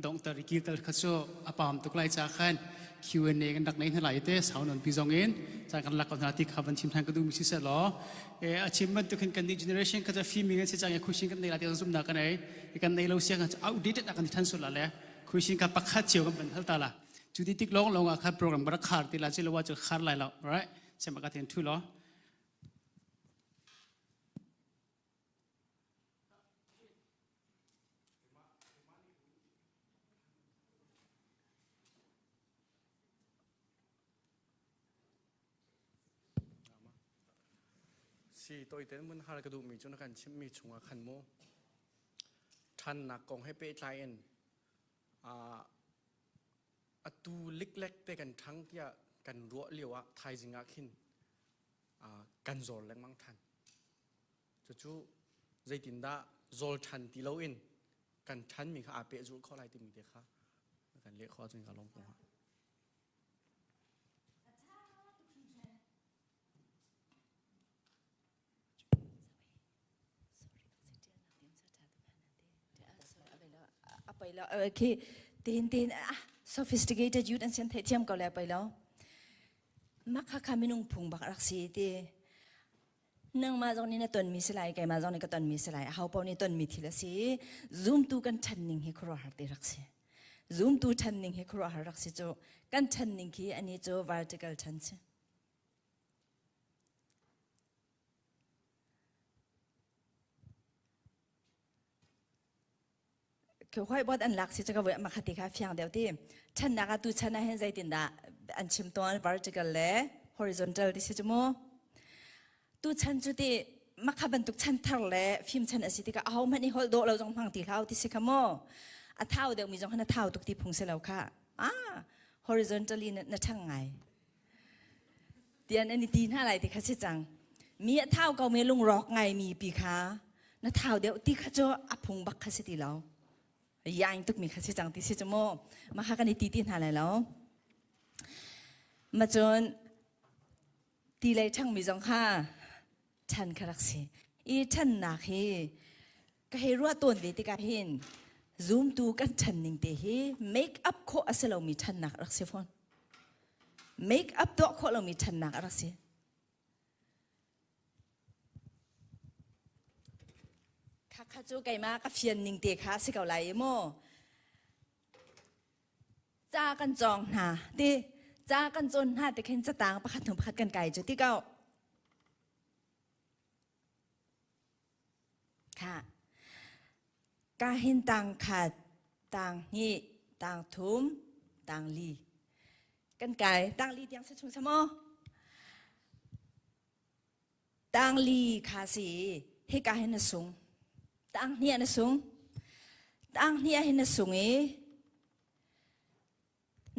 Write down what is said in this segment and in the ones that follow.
Donghter i kilter kha cu a pam tuk lai ca khan Q&A kan rak nei hna lai te sau non pi zong in caan kan lak ko hna ti kha van chim than ka duh mi si seh law a chim bantuk hin kan nih generation kha cu fiming an si cang i khuising kan nei la ti zumnak kan ei kan nei lo sia kan outdated a kan than sul la le khuising kha pakhat cio kan van hal ta la cu ti tik lawng lawng ah khan program rak khar ti la ci lo wa cu khar lai lo right sem ka ten thu lo. Si toiten mun har ka duhmi cu na kan chimhmi chungah khan mu ṭhannak kong he pehtlai in atu liklek te kan ṭhang tiah kan ruah lio ah thaizing ah khin kan zor lengmang ṭhan. Cucu zeitindah zawl ṭhan ti loin kan ṭhanmi kha aa pehzulh khawh lai timi te kha kan leh khawh ahcun ka lawm ko hnga. Khi tin tin ah sophisticated youth an sian theih thiam ko le pei lo makha kha minung phung bak rak si ti Nangmah zong nih na tonmi si lai, keimah zong nih ka tonmi si lai, aho paoh nih tonmi thil a si. Zumtu kan ṭhan ning hi khuaruahhar ti rak si. Zumtu ṭhan ning hi khuaruahhar rak si cu kan ṭhan ning khi ani cu vertical ṭhan si. Whiteboard an lak si cu ka voi makhati kha fiang deuh ti. Ṭhannak ah tu chan ah hin zeitindah an chim tawn vertical le horizontal ti si cu mu. Tu chan cu ti makha bantuk chan thar le fim chan a si tikah aho hmanh i holh dawh lo zong hmang ti hlah ti si kha mu. A thau deuh mi zong khan a thau tuk ti phung si lo kha. Ah, horizontally na, na ṭhang ngai. Tian an i ti hna lai ti kha si cang. Mi a thau ko mi lungrawk ngai mi pi kha na thau deuh ti kha cu a phung bak kha si ti lo. Yaing tuk mi kha si cang ti si cu mu. Mah kha kan i ti ti hna lai lo. Ma cun ti lei ṭhang mi zong kha ṭhan kha rak si. I ṭhannak hi ka hei ruah tawn ve tikah hin zumtu kan ṭhan ning te hi make up khawh a si lomi ṭhannak rak si fawn. Make up tuah khawh lomi ṭhannak a rak si. Khakha cu keimah ka fian ning te kha a si ko lai i mu. Ca kan cawng hna ti ca kan cawn hna ti khin catang pakhat hnu pakhat kan kai cu ti ko. Kha ka hin tang khat tang hnih tang thum tang li kan kai tang li tiang si chung samo tang li kha si hika hin na sung tang hnih na sung tang hnih hin na sung i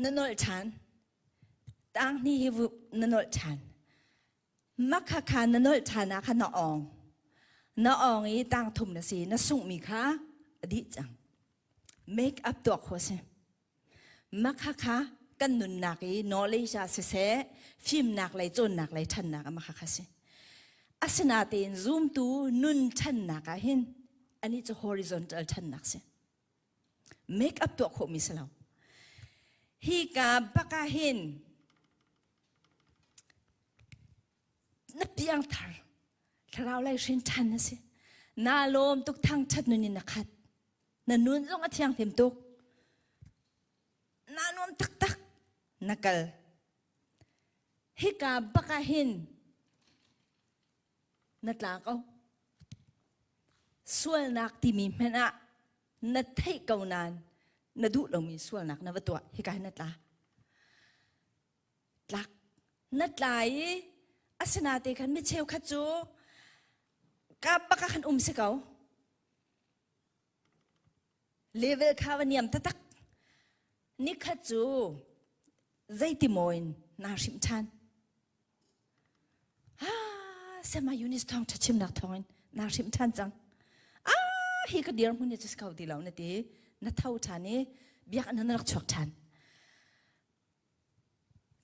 na nolh ṭhan tang hnih hi na nolh ṭhan Makha kha na nolh ṭhan ah khan na awng. Na awng i tang thum na si, na sunghmi kha a dih cang. Make up tuah khawh si. Makha kha kan nunnak i knowledge ah siseh, fimnak lei cawnnak lei ṭhannak ah makha kha si. Asinain zumtu nun ṭhannak ah hin ani cu horizontal ṭhannak si. Make up tuah khawhmi si lo. Hi ka bak ah hin Na piangthar thlarau lei hrin ṭhan na si. Naa lawm tuk thangṭhat nun in na khat. Na nun zong a thianghlim tuk. Naa nuam taktak. Na kal. Hika bak ah hin na tla ko. Sualnak timi hmanh ah na theih ko nain na duh lomi sualnak na va tuah. Hika hin na tla. Tlak na tla i asinate khan mi cheukhat cu ka bak ah khan um si ko. Level kha va niam taktak. Nikhat cu zeiti maw in naa hrimh ṭhan. Ah, Sema Yunis thawng ṭha chimnak thawngin naa hrimh ṭhan cang. Ah, hi ka dir hmun hi cu si kho ti lo na ti. Na tho ṭhan i biakinn na rak chuak ṭhan.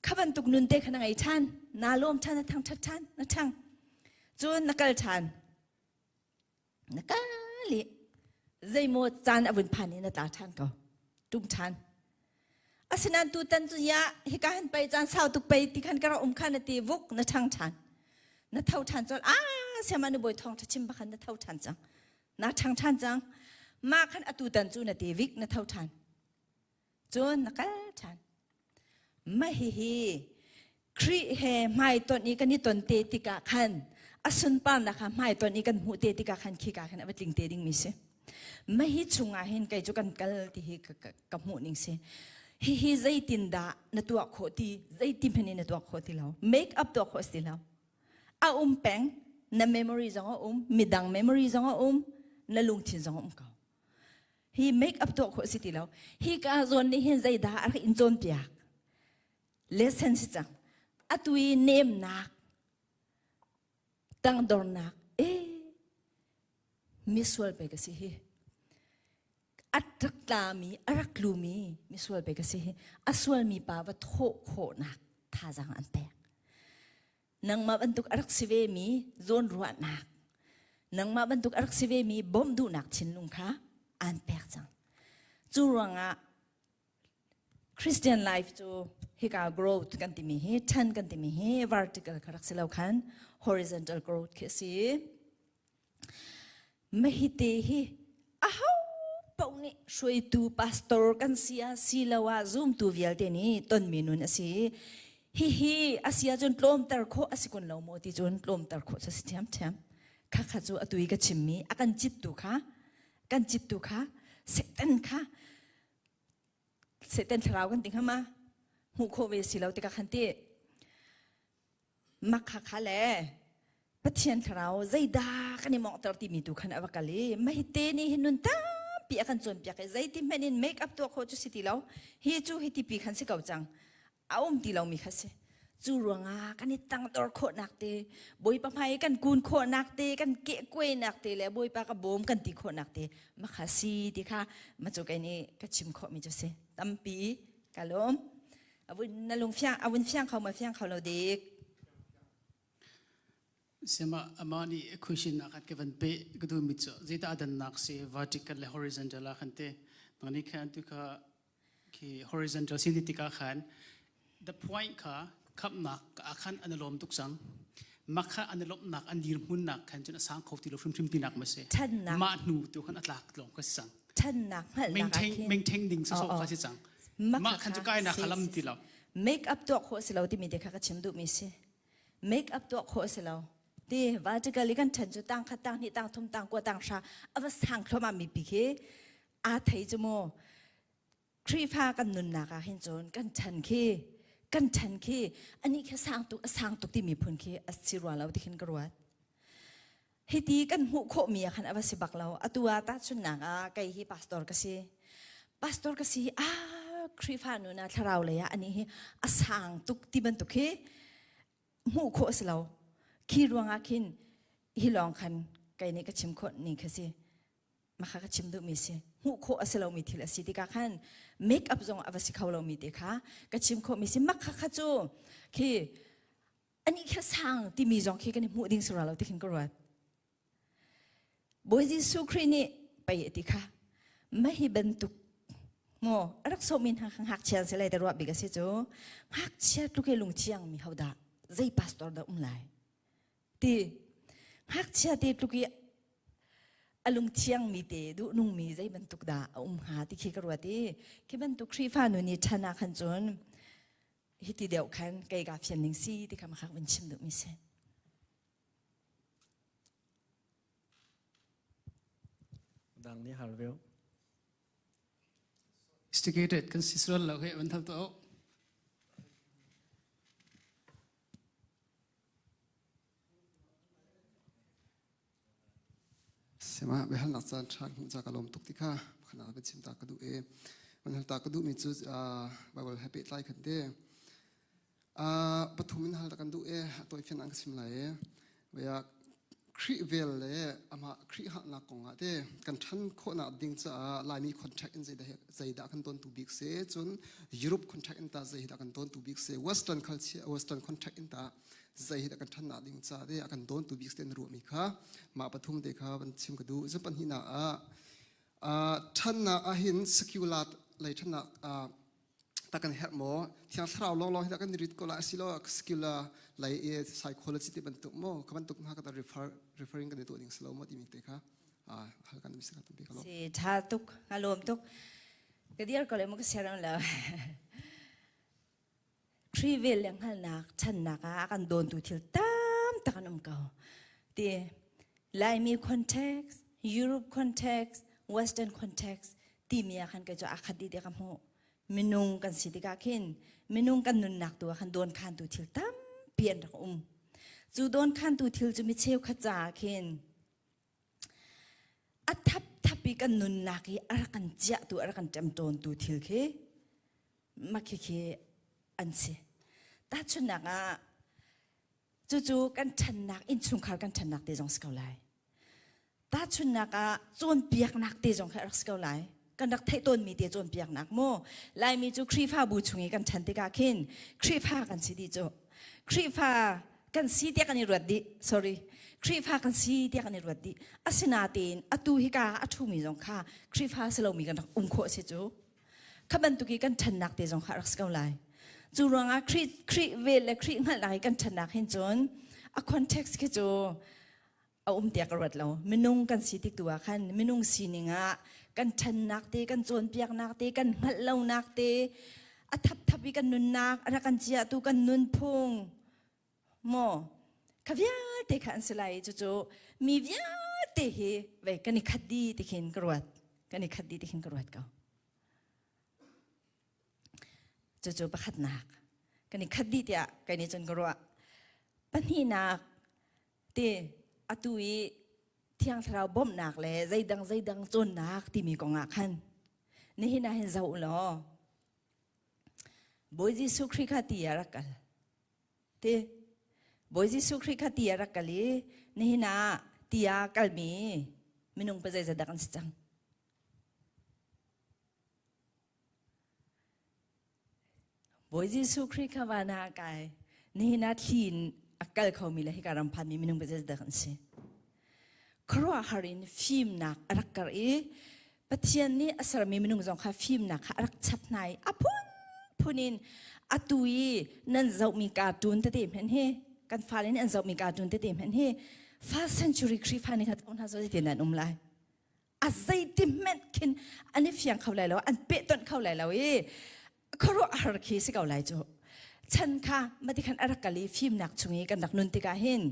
Kha bantuk nun te kha na ngei ṭhan. Naa lawm ṭhan, na thangṭhat ṭhan, na ṭhang. Cun na kal ṭhan. Na kal i zeimaw caan a vun phan i na tla ṭhan ko. Ṭum ṭhan. Asinain tutan cu ya hika han pei caan sau tuk pei ti khan ka rak um khan na ti vuk na ṭhang ṭhan. Na tho ṭhan col ah siama nu bawi thawng ṭha chim bakhan na tho ṭhan cang. Na ṭhang ṭhan cang. Mah khan atu tan cu na ti vik na tho ṭhan. Cun na kal ṭhan. Mah hihi Khrih he hmaitonh i kan i ton te tikah khan a sunparnak kha hmaitonh i kan hmuh te tikah khan khika khan a va tling te dingmi si. Mah hi chungah hin kei cu kan kal ti hi ka, ka, ka hmuh ning si. Hihi zeitindah na tuah khawh ti, zeitin hmanh in na tuah khawh ti lo. Make up tuah khawh si lo. A um peng, na memory zong a um, midang memory zong a um, na lungthin zong a um ko. Hi make up tuah khawh si ti lo. Hi ka zawn nih hin zeidah a rak in cawnpiak? Lesson si cang. Atu i nemnak, tangdornak, e misual pe ka si hi. A rak tlami, a rak tlumi misual pe ka si hi. A sualmi pa va thawh khawhnak thazaang an pek. Nangmah bantuk a rak si vemi zawnruahnak, nangmah bantuk a rak si vemi bawmh duhnak thinlung kha aan pek cang. Cu ruangah Christian life cu hika growth kan timi hi ṭhan kan timi hi vertical kha rak si lo khan horizontal growth khi a si. Mahite hi aho paoh nih hruaitu pastor kan si ah siloah zumtu vialte nih tonmi nun a si. Hihi a si ahcun tlawmter khawh a si kun lo maw ti cun tlawmter khawh cu a si ṭhiamṭhiam. Khakha cu atu i ka chimmi a kan cittu kha kan cittu kha Satan kha Satan thlarau kan ti hnga ma hmuh khawh ve si lo tikah khan ti mak kha kha le Pathian thlarau zeidah kan i monghter timi tu khan a va kal i mahite nih hin nun tampi a kan cawnpiak i zeiti hmanh in make up tuah khawh cu si ti lo hi cu hi tipi khan si ko cang a um ti lomi kha si cu ruangah kan i tangdor khawhnak te bawipa hmai kan kun khawhnak te kan kehkuainak te le bawipa ka bawm kan ti khawhnak te makha si ti kha ma cu kei nih ka chim khawhmi cu si tampi ka lawm avun na lung fiang avun fiang kho ma fiang kho lo dik Sema ama nih question ah khan ka van pe ka duh mi cu zeita adannak si vertical le horizontal ah khan te nang nih khan tu kha khi horizontal sin ti tikah khan the point kha khamnak ah khan an lawm tuk cang makha an lawmhnak an dirhmunnak khan cun a sang kho ti lo hrimhrim tinak ma si Ṭhannak. mah hnu tu khan a tlak lawng ka si cang ṭhannak hngalhnak ah maintain khin maintain ding sa kha si cang mah khan cu kai nak lam ti lo make up tuah khawh si lo timi te kha ka chim duhmi si make up tuah khawh si lo ti vertically kan ṭhen cu tang khat tang hnih tang thum tang kua tang hra a va sang thluahmah mi pi khi aa thei cu mu Khrihfa kan nunnak ah hin cun kan ṭhen khi kan ṭhen khi anih khi sang tuk a sang tuk timi phun khi a si rua lo ti khin ka ruat hiti kan hmuh khawhmi ah khan a va si bak lo atu ah tahchunhnak ah kei hi pastor ka si pastor ka si ah Khrihfa nun ah thlarau lei ah anih hi a sang tuk ti bantuk khi hmuh khawh a si lo khi ruangah khin hi lawng khan kei nih ka chim khawh ning kha si maka ka chim duhmi si hmuh khawh a si lomi thil a si tikah khan make up zong a va si kho lomi te kha ka chim khawhmi si makha kha cu khi ani kha sang timi zong khi kan i hmuh ding si lo ti khin ka ruat Bawi Jesuh Khrih nih pei ti kha mahi bantuk maw a rak sawhmi hna kha ngakchia si lai te ruah bik a si cu ngakchia tluk i lungthiang mi hodah zei pastor dah um lai ti ngakchia te tluk i a lungthiang mi te duhnung mi zei bantuk dah a um hnga ti khi ka ruat i khi bantuk Khrihfa nu nih ṭhan ah khan cun hiti deuh khan kei ka fian ning si ti kha makhak vun chim duh mi si. Dang nih hal veo. Sophisticated kan si sual lo he van thal to. Sema biahalnak caan ṭha hmuh ca ka lawm tuk ti kha pakhatnak kan chim ta ka duh i van hal ta ka duhmi cu Bible he pehtlai khan te pathum in hal ta kan duh i a tawifian an ka chim lai i Bia Khrih vel le amah Khrih hahnak kongah te kan ṭhan khawhnak ding caah Laimi contract in zeidah zeidah kan tawntu bik si cun Europe contract in ta zeidah kan tawntu bik si Western culture Western contract in ta zei dah kan ṭhannak ding ca te a kan dawntu bik te na ruahmi kha mah pathum te kha van chim ka duh. Cun pahnihnak ah ṭhannak ahhin secular lei ṭhannak ta kan herh maw thiang thlarau lawnglawng hi dah kan rit ko la asilo skill lei i psychology ti bantuk maw ka bantuk hna ka refer referring kan i tuah ding silo maw timi te kha hal kan mi ka tampi ka Si tha tuk nga lawm tuk ka dir ko le mo ka siaram lo Trivial le hngalhnak channak ah a kan dawntu thil tam tak an um ko. Ti Laimi context, Europe context, Western context timi ah khan kei cu aa khat dih tiah ka hmuh. Minung kan si tikah khin minung kan nunnak tu ah khan dawnkhantu thil tampi an rak um. Cu dawnkhantu thil cu mi cheukhat caah khin a thapthap i kan nunnak i a rak kan ciahtu a rak kan ṭemṭawntu thil khi mah khikhi an si. Tahchunhnak ah cucu kan ṭhannak innchungkhar kan ṭhannak te zong si ko lai. Tahchunhnak ah cawnpiaknak te zong kha a rak si ko lai. Kan rak theih tawnmi te cawnpiaknak mu. Laimi cu Khrihfabu chung i kan ṭhan tikah khin Khrihfa kan si dih cu. Khrihfa kan si tiah kan i ruat dih. Sorry. Khrihfa kan si tiah kan i ruat dih. Asinain atu hika a ṭhumi zong kha Khrihfa si lomi kan rak um khawh si cu. Kha bantuk i kan ṭhannak te zong kha a rak si ko lai. Cu ruangah Khrih Khrih vel le Khrih hngalhnak i kan ṭhannak hin cun a context khi cu a um tiah ka ruat lo. Minung kan si tik tu ah khan minung sining ah kan ṭhannak te, kan cawnpiaknak te, kan hngalh lonak te, a thapthap i kan nunnak, a rak kan ciahtu kan nunphung, maw kha vialte kha an si lai i cucu mi vialte hi vei kan i khat dih ti khin ka ruat. Kan i khat dih ti khin ka ruat ko. Cucu pakhatnak. Kan i khat dih tiah kai nih cun ka ruah. Pahnihnak, Ti atu i Thiang Thlarau bawmhnak le zeidang zeidang cawnnak timi kong ah khan nihin ah hin zoh u law Bawi Jesuh Khrih kha ti ah rak kal. Ti Bawi Jesuh Khrih kha ti ah rak kal i nihin ah ti ah kalmi minung pa zeizat dah kan si cang. Bawi Jesuh Khrih kha van ah a kai. Nihin ah thli in a kal khomi le hika ram phanmi minung zeizat dah kan si. Khuaruahhar in fimnak a rak kar i Pathian nih a sermi minung zong kha fimnak kha a rak chap hna i a phunphun in atu i nan zohmi cartoon tete hmanh hi kan fale nih an zohmi cartoon tete hmanh hi first century Khrihfa nih kha zoh hna zeitin an um lai. A zeiti hmanh khin an i fiang kho lai lo an pehtonh kho lai lo i khuaruahhar khi si ko lai cu chan kha mati khan a rak kal i fimnak chung i kan rak nun tikah hin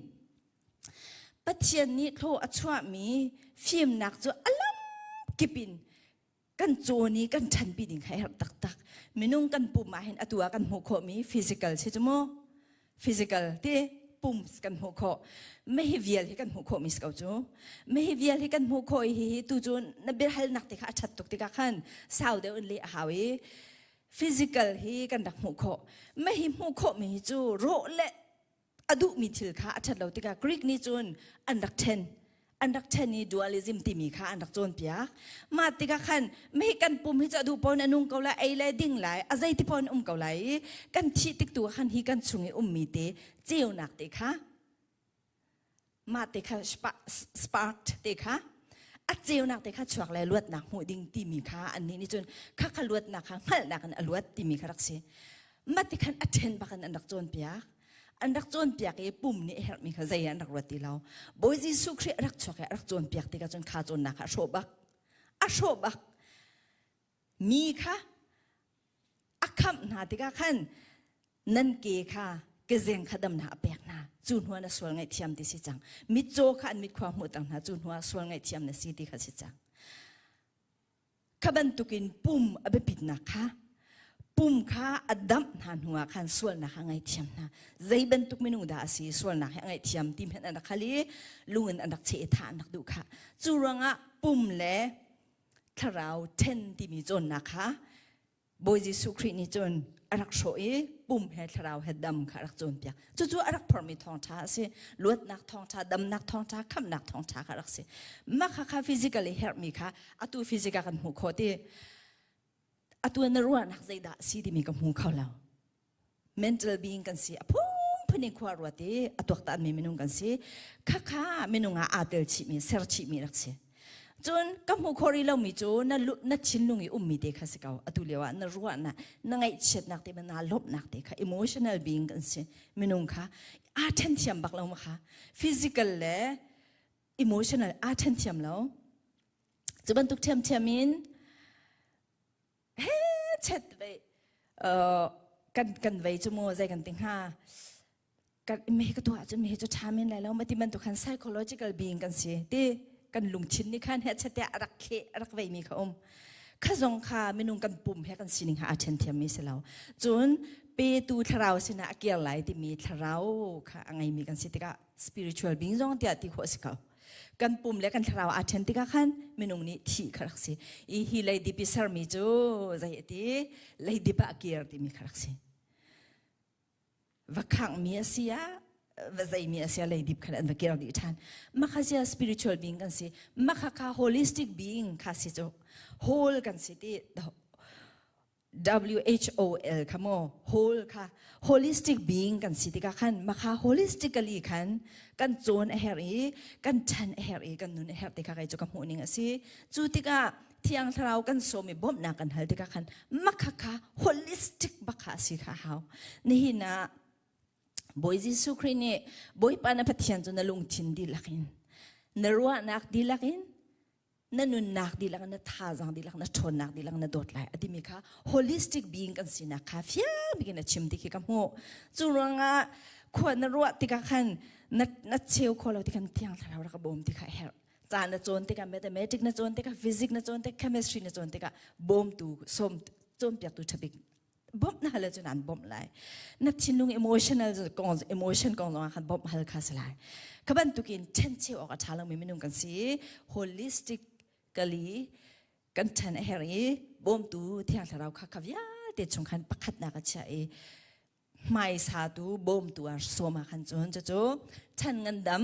Pathian nih thlaw a chuahmi fimnak cu a lam kip in kan cawn i kan ṭhanpi ding kha a herh taktak minung kan pum ah hin atu ah kan hmuh khawhmi physical si cu mu physical ti pum kan hmuh khawh mei vial hi kan hmuh khawh mi si ko cu mei vial hi kan hmuh khawh i hi tu cu na biahalnak te kha a ṭhat tuk tikah khan sau deuh in leh a hau i physical hi kan rak hmuh khawh mei hi hmuh khawh mi hi cu rawh le a duhmi thil kha a ṭhat lo tikah Greek nih cun an rak ṭhen an rak ṭhen i dualism timi kha an rak cawnpiak. Mah tikah khan mei kan pum hi cu a duh paoh in a nung ko lai, ei le ding lai, a zeiti paoh in um ko lai i kan thih tik tu ah khan hi kan chung i ummi te ceunak te kha mah te kha spark te kha a ceunak te kha chuak le luatnak hmuh ding timi kha annih nih cun kha kha luatnak kha hngalhnak in a luat timi kha rak si. Mah ti khan a ṭhen bak in an rak cawnpiak. An rak cawnpiak i pum nih a herhmi kha zei ah an rak ruat ti lo. Bawi Jesuh Khrih a rak chuak i a rak cawnpiak tikah cun kha cawnnak kha a hrawh bak. A hrawh bak. Mi kha a khamh hna tikah khan nan ke kha kezeng kha damnak a pek hna. Cu hnu na sual ngaihthiam ti si cang. Mitcaw kha an mitkhua hmuh hna cu hnu ah sual ngaihthiam na si ti kha si cang. Kha bantukin pum a biapitnak kha pum kha a damh hna hnuah khan sualnak a ngaihthiam hna. Zei bantuk minung dah a si sualnak hi a ngaihthiam ti hmanh an rak hal i lung in an rak cheh i thah an rak duh kha. Cu ruangah pum le thlarau ṭhen timi cawnnak kha Bawi Jesuh Khrih nih cun a rak hrawh i pum he thlarau he dam kha a rak cawnpiak. Cucu a rak phormi thawngṭha a si. Luatnak thawngṭha, damnak thawngṭha, khamhnak thawngṭha kha a rak si. Mah kha kha physically herhmi kha atu physical kan hmuh khawh ti. Atu na ruahnak zeidah a si timi ka hmu kho lo. Mental being kan si. A phunphun in khua ruat i a tuaktanmi minung kan si. Khakha minung ah aa tel chihmi, ser chihmi rak si. Cun ka hmuh khawh rih lomi cu na na thinlung i ummi te kha si ko. Atu lio ah na ruahnak, na ngaihchiatnak te naa lawmhnak te kha emotional being kan si. Minung kha aa ṭhen thiam bak lo ma kha. Physical le emotional aa ṭhen thiam lo. Cu bantuk ṭhiamṭhiam in he chet ve kan kan vei cu mu zei kan ti hnga kan me ka tuah cun me cu ṭha men lai lo ma ti bantuk khan psychological being kan si ti kan lungthin nih khan he chate a rak khe a rak veimi kha um kha zong kha minung kan pum he kan sining ha aa ṭhen thiammi si lo cun petu thlarau sinah a kir lai timi thlarau kha a ngeimi kan si tikah spiritual being zong tiah ti khawh si ko kan pum le kan thlarau aa ṭhen tikah khan minung nih thih kha rak si i hi leidip i sermi cu zei a ti leidip ah a kir timi kha rak si va khanghmi a si ah va zeimi a si ah leidip khan an va kir dih ṭhan makha sia spiritual being kan si makha kha holistic being kha si cu whole kan si ti WHOL kha maw whole kha holistic being kan si tikah khan makha holistically khan kan cawn a herh i kan ṭhan a herh i kan nun a herh ti kha kei cu ka hmuh ning a si cu tikah thiang thlarau kan sawm i bawmhnak kan hal tikah khan makha kha holistic bak kha a si kha hau nihin ah Bawi Jesuh Khrih nih Bawipa na Pathian cu na lungthin dihlak in na ruahnak dihlak in na nunnak dihlak na thazaang dihlak na ṭhawnnak dihlak na dawt lai a timi kha holistic being kan sinak kha fiang bikin a chim ti khi ka hmuh cu ruangah khua na ruah tikah khan na na cheu kho lo ti khan thiang thlarau rak bawm ti kha a herh ca na cawn tikah mathematics na cawn tikah physics na cawn tikah chemistry na cawn tikah bawmtu sawm cawnpiaktu ṭhabik bawmh na hal ahcun an bawmh lai na thinlung emotional kong emotion kong zongah khan bawmh hal kha si lai kha bantukin ṭhencheu awk a ṭha lomi minung kan si holistically kan ṭhen a herh i bawmtu thiang thlarau kha kha vialte chung khan pakhatnak a chiah i hmaisatu bawmtu ah sawm ah khan cun cucu chan ngandam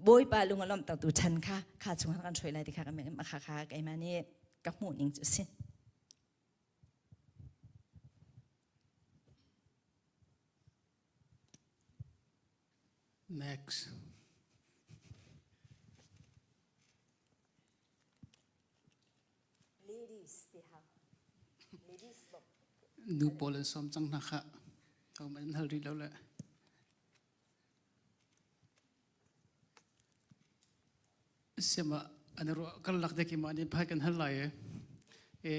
bawipa lung a lawmhtertu chan kha kha chung kan hruai lai ti kha kha kha keimah nih ka hmuh ning cu a si. Next. Ladies ti hau. Ladies bok. Nu pawl an sawm cang hna kha. Ho man hal rih lo le. Siama an ruah karlak te khi mah nih phai kan hal lai e. E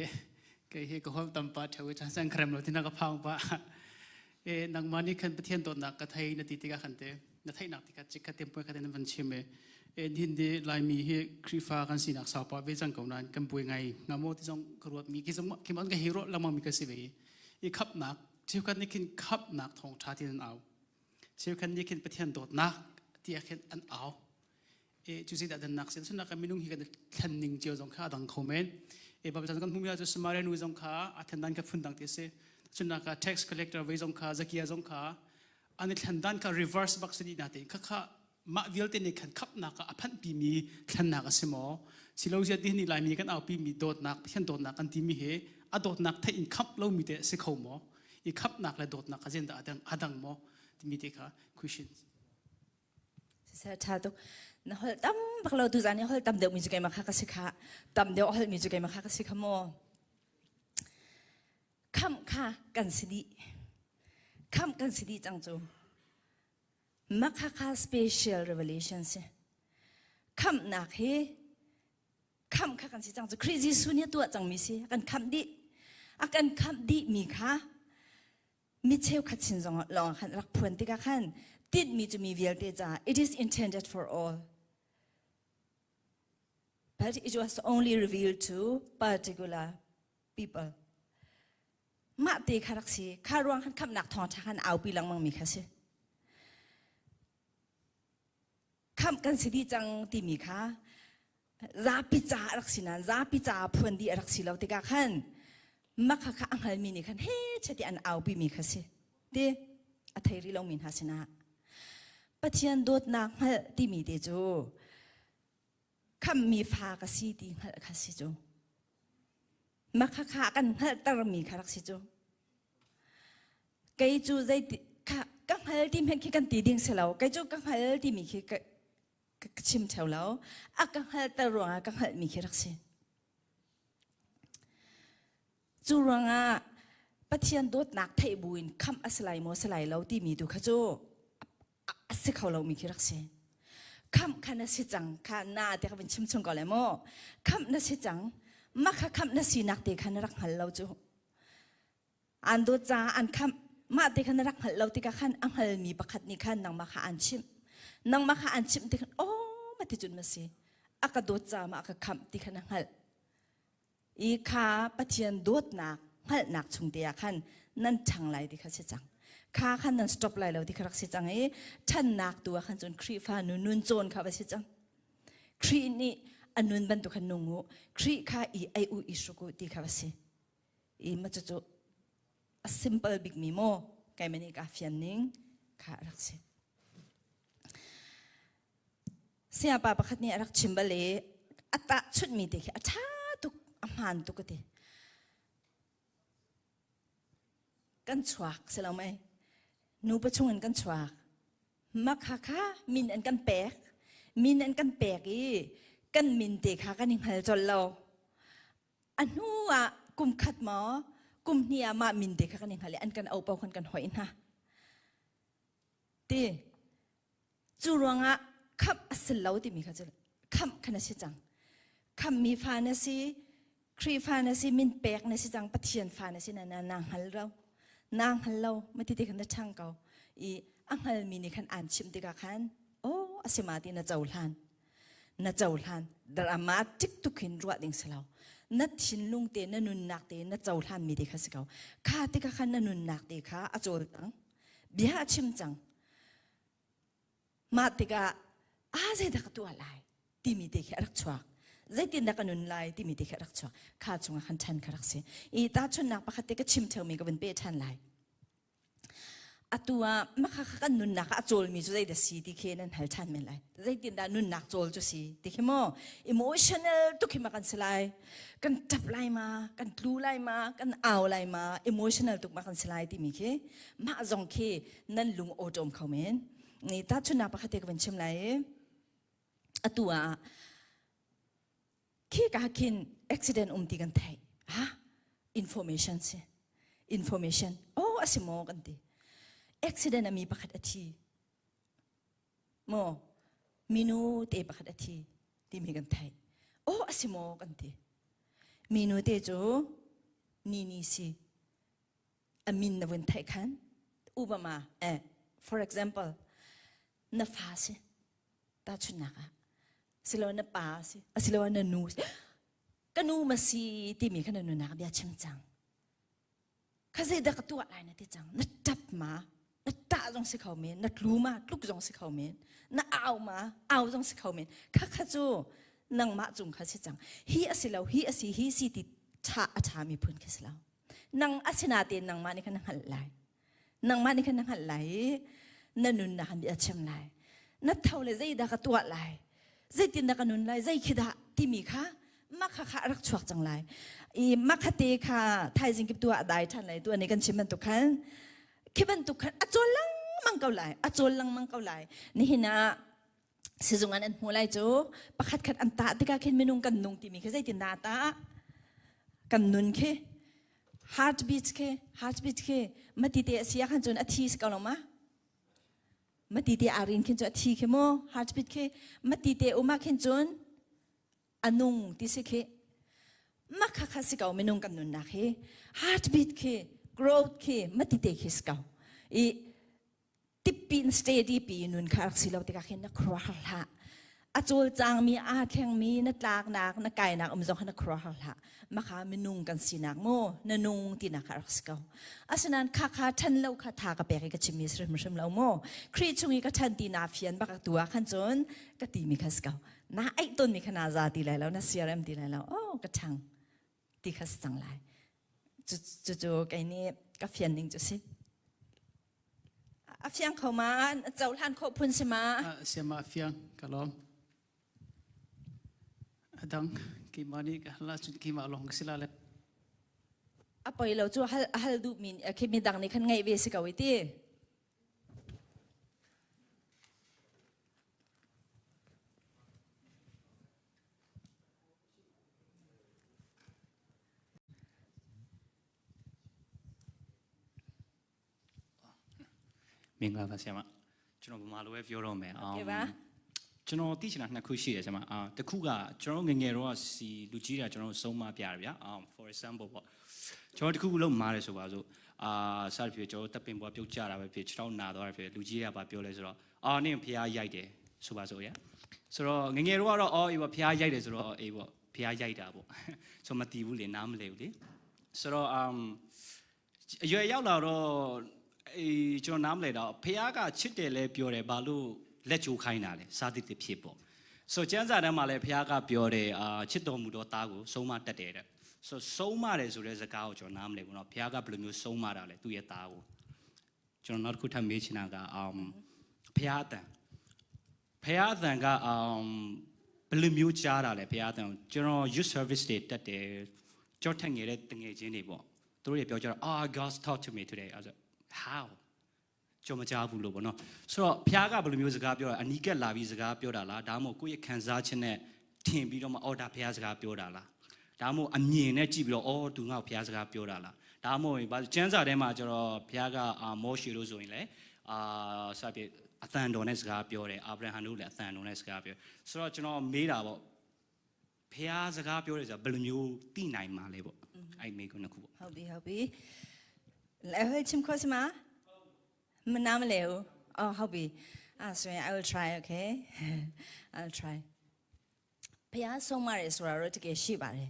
kei hi ka hol tam pa theo i chan sang krem lo tina ka phang pa. E nangmah nih khan Pathian dawtnak ka thei na ti tikah khan te na theihnak tikah chikkhat te puai khat in van chim e. E hin di Laimi hi Khrihfa kan sinak sau pa ve cang ko nain kan buai ngai nga maw ti zong ka ruat mi ki zong ki man ka hi ro lengmang mi ka si ve i. I khapnak cheukhat nih khin khapnak thawng tha tin an au. Cheukhat nih khin Pathian dawtnak tiah khin an au. E cu zeidah dannak sin sunak kan minung hi kan thlen ning cio zong kha a dang kho men e Bible kan hmumi cu Samaria nu zong kha a thlen dan kha phun dang ti si cun ka tax collector ve zong kha Zakia zong kha an i thlen dan kha reverse bak si na te kha kha mah vialte nih khan khapnak a phanh pi mi thlennak a si maw silo zia ti ni laimi kan aupi mi dawtnak Pathian dawtnak kan ti mi he a dawtnak theih in khap lo mi te si kho maw i khapnak le dawtnak kha zen dah adang adang maw timi te kha question Siseh ṭha tuk. Na holh tam bak lo tuzaan i holh tam deuh mi cu keimah kha ka si kha. Tam deuh a holh mi cu keimah kha ka si kha mu. Khamh kha kan si dih. Khamh kan si dih cang cu. Makha kha special revelation si. Khamhnak hi khamh kha kan si cang cu Khrih Jesuh nih a tuah cangmi si. A kan khamh dih. A kan khamh dih mi kha mi cheukhat sin zong lawng khan rak phuan tikah khan tinhmi cu mi vialte caah it is intended for all but it was only revealed to particular people mah te kha rak si kha ruang khan khamnak thawngtha khan aupi lengmang mi kha si khamh kan si dih cang timi kha zapi ca a rak si nain zapi ca phuan dih a rak si lo tikah khan makha kha a hngalmi nih khan he chati an aupi mi kha si ti a thei rih lomi hna sinah Pathian dawtnak hngalh timi te cu khammi fa ka si ti hngalh kha si cu makha kha kan hngalhtermi kha rak si cu Kei cu zeiti ka, ka hngal ti hmenh khi kan ti ding si lo. Kei cu ka hngal timi khi ka, Ka chim theo lo. A ka hngalter ruangah ka hngalhmi khi rak si. Cu ruangah Pathian dawtnak theih buin khamh a si lai maw si lai lo timi tu kha cu a si kho lomi khi rak si. Khamh kha na si cang kha na te kha vun chim chung ko le maw. Khamh na si cang. Mah kha khamh na sinak te kha na rak hngal lo cu. An dawt caah an khamh. Mah te kha na rak hngalh lo tikah khan a hngalmi pakhat nih khan nangmah kha aan chimh. Nangmah kha aan chimh tikhan aw ma ti cun ma si. A ka dawt caah ma a ka khamh ti kha na hngalh. I kha Pathian dawtnak hngalhnak chung te ah khan nan ṭhang lai ti kha si cang. Kha khan nan stop lai lo ti kha rak si cang i ṭhannak tu ah khan cun Khrihfa nu nun cawn kha va si cang. Khrih nih a nun bantuk khan nung u. Khrih kha i ei u i hruk u ti kha va si. I ma cucu a simple bikmi maw keimah nih kaa fian ning kha rak si. Sayapa pakhat nih a rak chim bal i a tahchunhmi te khi a ṭha tuk, a hmaan tuk a ti. Kan chuak si lo mei? Nupa chungin kan chuak. Makha kha min an kan pek. Min an kan pek i kan min te kha kan i hngal colh lo. A hnu ah kum khat maw, kum hnih ah mah min te kha kan i hngal i an kan au paoh khan kan hoih hna. Ti Cu ruangah khamh a si lo timi kha cu khamh kha na si cang. Khamhmi fa na si, Khrihfa na si, min pek na si cang, Pathian fa na si na na na hngal lo. Na hngal lo, mati te khan na ṭhang ko. I a hngalmi nih khan aan chimh tikah khan, oh a si ma ti na cohlan. Na cohlan. Dramatic tuk hin ruah ding si lo. Na thinlung te, na nunnak te, na cohlanmi te kha si ko. Kha tikah khan na nunnak te kha a cawlcang. Bia a chim cang. Mah tikah aa zeidah ka tuah lai timi te khi a rak chuak. Zeitindah ka nun lai timi te khi a rak chuak. Kha chungah khan ṭhan kha rak si. I tahchunhnak pakhat te ka chim ṭheumi ka vun pe ṭhan lai. Atu ah makha kha kan nunnak ah a cawlmi cu zeidah si ti khi nan hal ṭhan men lai. Zeitindah nunnak cawl cu si ti khi maw emotional tuk khi ma kan si lai. Kan ṭap lai ma, kan tlu lai ma, kan au lai ma, emotional tuk ma kan si lai timi khi mah zong khi nan lung awṭawm kho men. Ni tahchunhnak pakhat te ka van chim lai i atu ah khi ka khin accident um ti kan theih. Ha? Information si. Information. Oh, a si maw kan ti. Accident a mi pakhat a thi. Maw minu te pakhat a thi timi kan theih. Oh, a si maw kan ti. Minu te cu ni ni si. A min na vun theih khan Obama eh for example na fa si tahchunhnak ah silo na pa si asilo na nu si ka nu ma si timi kha na nunak bia chim cang kha zeidah ka tuah lai na ti cang na ṭap ma na ṭah zong si kho men na tlu ma tluk zong si kho men na au ma au zong si kho men kha kha cu nangmah cung kha si cang hi a si lo hi a si hi si ti ṭha a ṭhami phun khi si lo Nang asinain nangmah nih khan na hngalh lai. Nangmah nih khan na hngalh lai i na nunnak an bia chim lai. Na tho le zeidah ka tuah lai? Zeitindah ka nun lai? Zei khi dah timi kha makha kha a rak chuak cang lai. I makha te kha thaizing kip tu ah dai ṭhan lai tu ani kan chim bantuk khan khi bantuk khan a cawl lengmang ko lai. A cawl lengmang ko lai. Nihin ah sizung an an hmuh lai cu pakhat khat an tah tikah khin minung kan nung timi khi zeitindah tah kan nun khi heartbeat khi heartbeat khi mati te a si ah khan cun a thi si ko lo ma mati te aa rin khin cu a thi khi mu heartbeat khi mati te um ah khin cun a nung ti si khi makha kha si ko minung kan nunnak hi heartbeat khi growth khi mati te khi si ko i tippin steady pi nun kha rak si lo tikah khin na khuaruahhar hlah a cawlcangmi aa thlengmi na tlaknak na kainak um zong kha na khuaruahhar hlah makha minung kan sinak mu na nung tinak kha rak si ko asinain kha kha ṭhan lo kha tha ka pek i ka chimmi si hrimhrim lo mu Khrih chung i ka ṭhan ti naa fian bak tu ah khan cun ka timi kha si ko na aih tawnmi kha naa za ti lai lo na siarem ti lai lo oh ka ṭhang ti kha si cang lai cucu kei nih ka fian ning cu si A fiang kho ma? Cohlan khawh phun si ma? Siama a fiang ka lawm. A dang keimah nih ka hal ahcun keimah lawng ka si la le. A poi lo cu hal hal duh mi khi mi dang nih khan ngaih ve si ko i ti. မင်္ဂလာပါဆရာမကျွန်တော်ဗမာလိုပဲပြောတော့မယ် ဟုတ်ကဲ့ပါ ကျွန်တော်သိချင်တာနှစ်ခုရှိတယ်ဆရာမအာတစ်ခုကကျွန်တော်ငယ်ငယ်တော့စီလူကြီးတွေကကျွန်တော်ဆုံးမပြတယ်ဗျာအာ for example ပေါ့ကျွန်တော်တစ်ခုခုလုံးမားတယ်ဆိုပါစို့အာစသဖြင့်ကျွန်တော်တပ်ပင်ပွားပြုတ်ကြတာပဲဖြစ်ခြေထောက်နာသွားတယ်ဖြစ်လူကြီးတွေကဘာပြောလဲဆိုတော့အာနင့်ဖျားရိုက်တယ်ဆိုပါစို့ရဆိုတော့ငယ်ငယ်တော့ကတော့အော်အေးပေါ့ဖျားရိုက်တယ်ဆိုတော့အေးပေါ့ဖျားရိုက်တာပေါ့ဆိုမတီးဘူးလေနားမလဲဘူးလေဆိုတော့ um အရွယ်ရောက်လာတော့အေးကျွန်တော်နားမလဲတော့ဖះကချစ်တယ်လဲပြောတယ်ဘာလို့လက်ကြိုးခိုင်းတာလဲစာတိတိဖြစ်ပေါ့ဆိုကျမ်းစာထဲမှာလဲဖះကပြောတယ်အာချစ်တော်မူသောသားကိုဆုံးမတတ်တယ်တဲ့ဆိုဆုံးမတယ်ဆိုတဲ့စကားကိုကျွန်တော်နားမလဲဘူးနော်ဖះကဘယ်လိုမျိုးဆုံးမတာလဲသူ့ရဲ့သားကိုကျွန်တော်နောက်တစ်ခုထပ်မေးချင်တာကအမ်ဖះအတန်ဖះအတန်ကအမ်ဘယ်လိုမျိုးကြားတာလဲဖះအတန်ကျွန်တော် youth service တွေတက်တယ်ကြောက်ထက်ငယ်တဲ့တငယ်ချင်းတွေပေါ့သူတို့တွေပြောကြတော့ ah God talked to me today I was like how ကြော်မကြားဘူးလို့ပေါ့နော်ဆိုတော့ဖျားကဘယ်လိုမျိုးစကားပြောတာအနီးကပ်လာပြီးစကားပြောတာလားဒါမှမဟုတ်ကိုယ့်ရဲ့ခံစားချက်နဲ့ထင်ပြီးတော့မှအော်ဒါဖျားစကားပြောတာလားဒါမှမဟုတ်အမြင်နဲ့ကြည့်ပြီးတော့အော်သူငါ့ကိုဖျားစကားပြောတာလားဒါမှမဟုတ်ဘာကျန်းစာထဲမှာကျတော့ဖျားကအာမောရှေလို့ဆိုရင်လေအာစပြအသံတော်နဲ့စကားပြောတယ်အာဗြဟံတို့လည်းအသံတော်နဲ့စကားပြောဆိုတော့ကျွန်တော်မေးတာပေါ့ဖျားစကားပြောတယ်ဆိုတော့ဘယ်လိုမျိုးသိနိုင်မှာလဲပေါ့အဲ့မေးခွန်းတစ်ခုပေါ့ ဟုတ်ပြီဟုတ်ပြီလဲဟဲချင်ခေါ်စမမနာမလဲဘူးအော်ဟုတ်ပြီအဲ့ဆိုရင် I will try okay I'll try ဖះဆုံးမရဲဆိုတာတော့တကယ်ရှိပါတယ်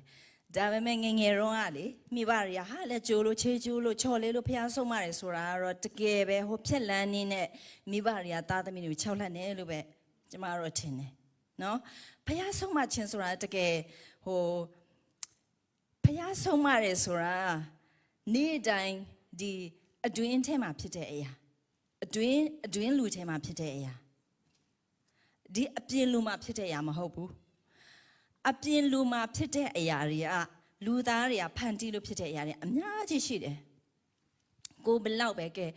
ဒါပေမဲ့ငယ်ငယ်တော့ကလေမိဘတွေကဟာလက်ကြိုးလို့ခြေကြိုးလို့ချော်လေးလို့ဖះဆုံးမရဲဆိုတာကတော့တကယ်ပဲဟိုဖြက်လန်းနေနဲ့မိဘတွေကသားသမီးတွေကိုခြောက်လှက်နေလို့ပဲကျမတို့ထင်တယ်နော်ဖះဆုံးမခြင်းဆိုတာတကယ်ဟို ဖះဆုံးမရဲဆိုတာနေ့တိုင်းဒီအတွင်းထဲမှာဖြစ်တဲ့အရာအတွင်းအတွင်းလူထဲမှာဖြစ်တဲ့အရာဒီအပြင်လူမှာဖြစ်တဲ့အရာမဟုတ်ဘူးအပြင်လူမှာဖြစ်တဲ့အရာတွေကလူသားတွေကဖန်တီးလို့ဖြစ်တဲ့အရာတွေအများကြီးရှိတယ်ကိုဘလောက်ပဲကဲ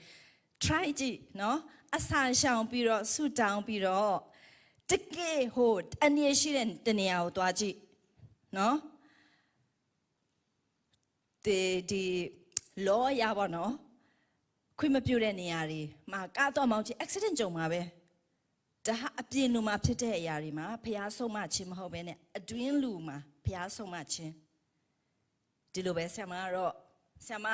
try ကြည့်နော်အစာရှောင်ပြီးတော့ဆူတောင်းပြီးတော့တကယ်ဟိုအနေရှိတဲ့တနေရာကိုသွားကြည့်နော် ဒီဒီလောရပါတော့ခွင့်မပြုတဲ့နေရာတွေမှာကားတော့မောင်းချ accident ကြုံမှာပဲဒါဟာအပြင်လူမှာဖြစ်တဲ့အရာတွေမှာဖျားဆုံးမခြင်းမဟုတ်ဘဲနဲ့အတွင်းလူမှာဖျားဆုံးမခြင်းဒီလိုပဲဆရာမကတော့ဆရာမ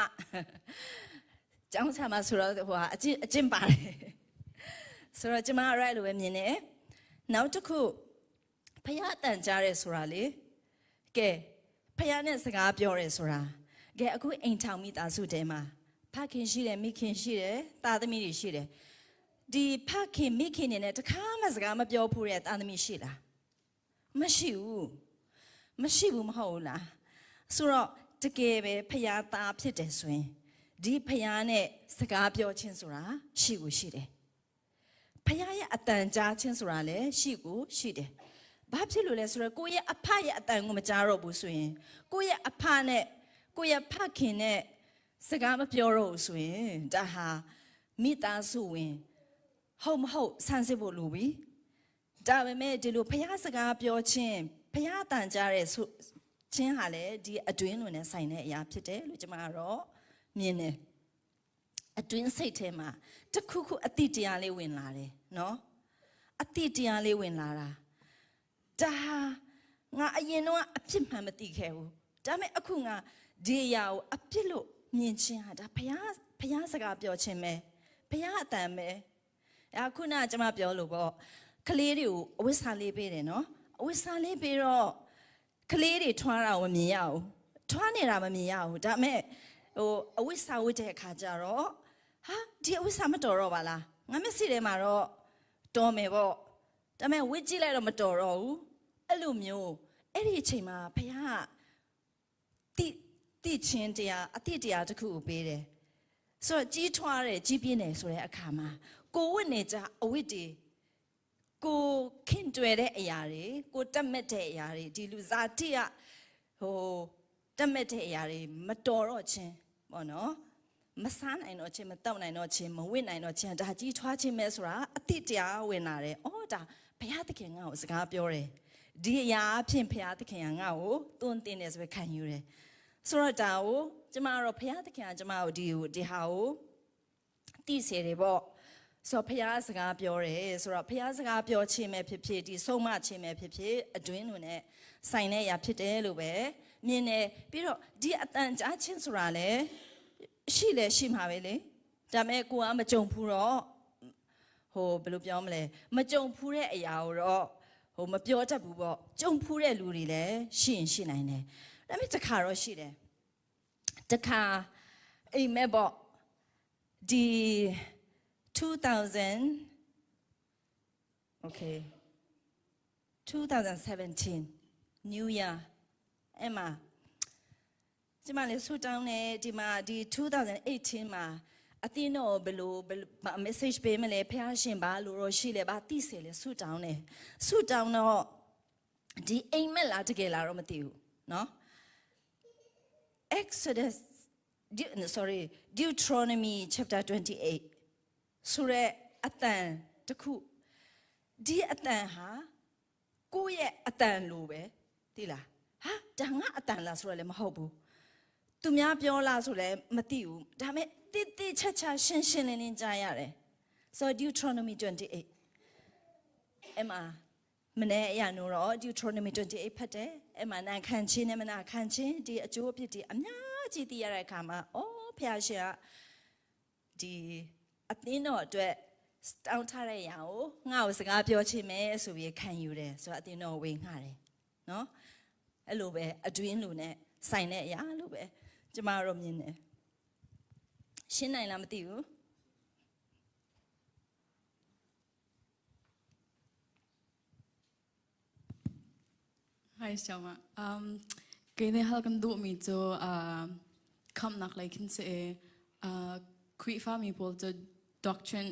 ကျောင်းဆရာမဆိုတော့ဟိုဟာအကျင့်အကျင့်ပါတယ်ဆိုတော့ကျမကတော့အဲ့လိုပဲမြင်တယ်နောက်တစ်ခုဖျားအတန်ကြားရဲဆိုတာလေကဲဖျားနဲ့စကားပြောရဲဆိုတာ ကဲအခုအိမ်ထောင်မိသားစုတဲမှာဖခင်ရှိတယ်မိခင်ရှိတယ်သားသမီးတွေရှိတယ်ဒီဖခင်မိခင်နေနဲ့တခါမှစကားမပြောဖို့တဲ့သားသမီးရှိလားမရှိဘူးမရှိဘူးမဟုတ်ဘူးလားဆိုတော့တကယ်ပဲဖခင်သားဖြစ်တယ်ဆိုရင်ဒီဖခင်နဲ့စကားပြောခြင်းဆိုတာရှိကိုရှိတယ်ဖခင်ရဲ့အတန်ကြားခြင်းဆိုတာလည်းရှိကိုရှိတယ်ဘာဖြစ်လို့လဲဆိုတော့ကိုယ့်ရဲ့အဖရဲ့အတန်ကိုမကြားတော့ဘူးဆိုရင်ကိုယ့်ရဲ့အဖနဲ့ ကိုယ့်ရဲ့ဖခင်နဲ့စကားမပြောတော့ဘူးဆိုရင်ဒါဟာမိသားစုဝင်ဟုတ်မဟုတ်ဆန်းစစ်ဖို့လိုပြီဒါပေမဲ့ဒီလိုဖျားစကားပြောခြင်းဖျားတန်ကြတဲ့ဆိုခြင်းဟာလေဒီအတွင်းလွန်နဲ့ဆိုင်တဲ့အရာဖြစ်တယ်လို့ကျွန်မကတော့မြင်တယ်အတွင်းစိတ်ထဲမှာတစ်ခုခုအတိတရားလေးဝင်လာတယ်နော်အတိတရားလေးဝင်လာတာဒါဟာငါအရင်တော့အဖြစ်မှန်မသိခဲ့ဘူးဒါပေမဲ့အခုငါဒီအရာကိုအပြစ်လို့မြင်ချင်းဟာဒါဖျားဖျားစကားပြောခြင်းပဲဖျားအတန်ပဲအခုနကကျွန်မပြောလို့ပေါ့ကလေးတွေကိုအဝိစာလေးပေးတယ်နော်အဝိစာလေးပေးတော့ကလေးတွေထွားတာကိုမမြင်ရဘူးထွားနေတာမမြင်ရဘူးဒါပေမဲ့ဟိုအဝိစာဝတ်တဲ့အခါကျတော့ဟာဒီအဝိစာမတော်တော့ပါလားငါမျက်စိထဲမှာတော့တော်မယ်ပေါ့ဒါပေမဲ့ဝတ်ကြည့်လိုက်တော့မတော်တော့ဘူးအဲ့လိုမျိုးအဲ့ဒီအချိန်မှာဖျားကတိတိချင်းတရားအတိတရားတစ်ခုကိုပေးတယ်ဆိုတော့ကြီးထွားတယ်ကြီးပြင်းတယ်ဆိုတဲ့အခါမှာကိုဝတ်နေကြအဝတ်တွေကိုခင်တွယ်တဲ့အရာတွေကိုတက်မက်တဲ့အရာတွေဒီလူဇာတိကဟိုတက်မက်တဲ့အရာတွေမတော်တော့ချင်းပေါ့နော်မစားနိုင်တော့ချင်းမတောက်နိုင်တော့ချင်းမဝင့်နိုင်တော့ချင်းဒါကြီးထွားချင်းပဲဆိုတာအတိတရားဝင်လာတယ်။အော်ဒါဘုရားသခင်ငါ့ကိုစကားပြောတယ်။ဒီအရာအဖြစ်ဘုရားသခင်ကငါ့ကိုတွန်းတင်တယ်ဆိုပြီးခံယူတယ်။ဆိုတော့ဒါကိုကျမတို့ဘုရားသခင်ကကျမတို့ဒီကိုဒီဟာကိုသိစေတယ်ပေါ့။ ဆိုဖျားစကားပြောတယ်ဆိုတော့ဖျားစကားပြောခြင်းပဲဖြစ်ဖြစ်ဒီဆုံးမခြင်းပဲဖြစ်ဖြစ်အတွင်းလူနဲ့ဆိုင်တဲ့အရာဖြစ်တယ်လို့ပဲမြင်တယ်ပြီးတော့ဒီအတန်ကြားချင်းဆိုတာလည်းရှိလဲရှိမှာပဲလေဒါမဲ့ကိုကမကြုံဘူးတော့ဟိုဘယ်လိုပြောမလဲမကြုံဖူးတဲ့အရာကိုတော့ဟိုမပြောတတ်ဘူးပေါ့ကြုံဖူးတဲ့လူတွေလည်းရှိရင်ရှိနိုင်တယ်ဒါပေမဲ့တစ်ခါတော့ရှိတယ်တစ်ခါအိမ်မက်ပေါ့ဒီ2000 okay 2017 New Year အဲ့မှာကျမလည်းဆူတောင်းတယ်ဒီမှာဒီ2018မှာအသင်းတော်ဘယ်လိုဘယ်လို message ပေးမလဲဖះရှင်ဘာလို့တော့ရှိလဲဘာသိစေလဲဆူတောင်းတယ်ဆူတောင်းတော့ဒီအိမ်မက်လားတကယ်လားတော့မသိဘူးเนาะ Exodus De- sorry Deuteronomy chapter 28ဆိုရဲအတန်တစ်ခုဒီအတန်ဟာကိုယ့်ရဲ့အတန်လိုပဲသိလားဟာဒါငါအတန်လားဆိုတော့လည်းမဟုတ်ဘူးသူများပြောလားဆိုလည်းမသိဘူးဒါပေမဲ့တိတိချာချာရှင်းရှင်းလင်းလင်းကြားရတယ်ဆိုတော့ Deuteronomy 28အဲ့မှာမနေ့အရနိုးတော့ Deuteronomy 28ဖတ်တယ်အဲ့မှာနာခံခြင်းနဲ့မနာခံခြင်းဒီအကျိုးအဖြစ်ဒီအများကြီးသိရတဲ့အခါမှာအော်ဖျားရှင်ကဒီအသင်းတော်အတွက်တောင်းထားတဲ့ຢာကိုငါ့ကိုစကားပြောခြင်းပဲဆိုပြီးခံယူတယ်ဆိုတော့အသင်းတော်ဝေငှတယ်နော်အဲ့လိုပဲအတွင်းလူနဲ့ဆိုင်တဲ့အရာလို့ပဲကျမတို့မြင်တယ်ရှင်းနိုင်လားမသိဘူး Hi, Xiaoma. Um, kei ne hal kan duh mi cu uh, khamnak lei khin si i uh, Khrihfa mi pawl cu doctrine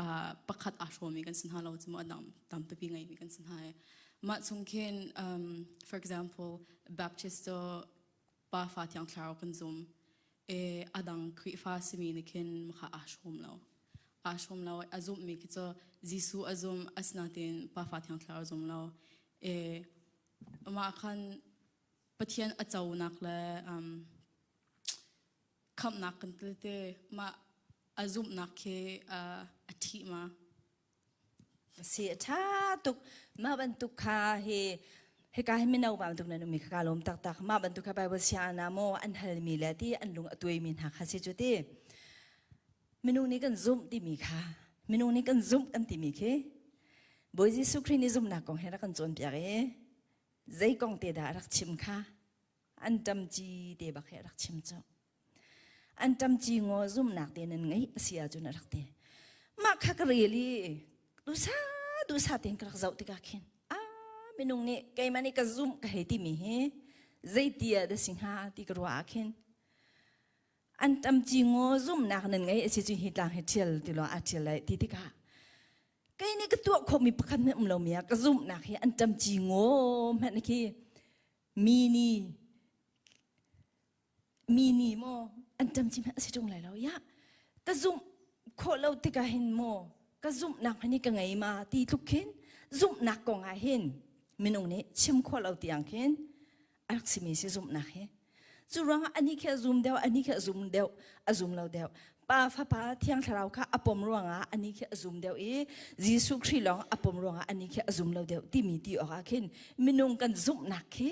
uh, pakhat aa hrawmi kan si hna lo cu mu a dang tampipi ngeimi kan si hna i mah chung khin um, for example Baptist cu Pa Fa Thiang Thlarau kan zum i a dang Khrihfa simi nih khin makha aa hrawm lo. Aa hrawm lo a zumhmi khi cu Jesuh a zum asinain Pa Fa Thiang Thlarau a zum lo. I mah khan Pathian a conak le um, khamhnak kan til te mah a zumhnak khi uh, a ṭhih ma. Si a ṭha tuk. Mah bantuk kha hi hika hi mino bantuk nan ummi kha kaa lawm taktak. Mah bantuk kha Bible sianginn ah maw an halmi le ti an lung a tuaimi hna kha si cu ti. Minung nih kan zumh timi kha minung nih kan zumh kan timi khi Bawi Jesuh Khrih nih zumhnak kong he rak kan cawnpiak i zei kong te dah a rak chim kha an ṭamci te bak he a rak chim cu. An ṭamci ngaw zumhnak te nan ngeih a si ahcun a rak ti. Mah kha ka rel i dusa dusa tein ka rak zoh tikah khin a minung nih keimah nih ka zumh ka hei timi hi zeiti ah dah si hnga ti ka ruah ah khin an ṭamci ngaw zumhnak nan ngeih a si cu hi tlang hi ṭhial ti law a ṭhial lai ti tikah kei nih ka tuah khawhmi pakhat hmanh um lomi ah ka zumhnak hi an ṭamci ngaw hmanh khi mi nih mi nih maw an ṭamci hmanh a si ṭung lai lo ya ka zumh khawh lo tikah hin maw ka zumhnak hi ka ngei ma ti tluk khin zumhnak kong ah hin minung nih chim khawh lo tiang khin a rak simi si zumhnak hi cu ruangah ani khi a zum deuh ani khi a zum deuh a zum lo deuh pa fapa thiang thlarau kha a pom ruangah ani khi a zum deuh i Jesuh Khrih lawng a pom ruangah ani khi a zum lo deuh timi ti awk ah khin minung kan zumhnak khi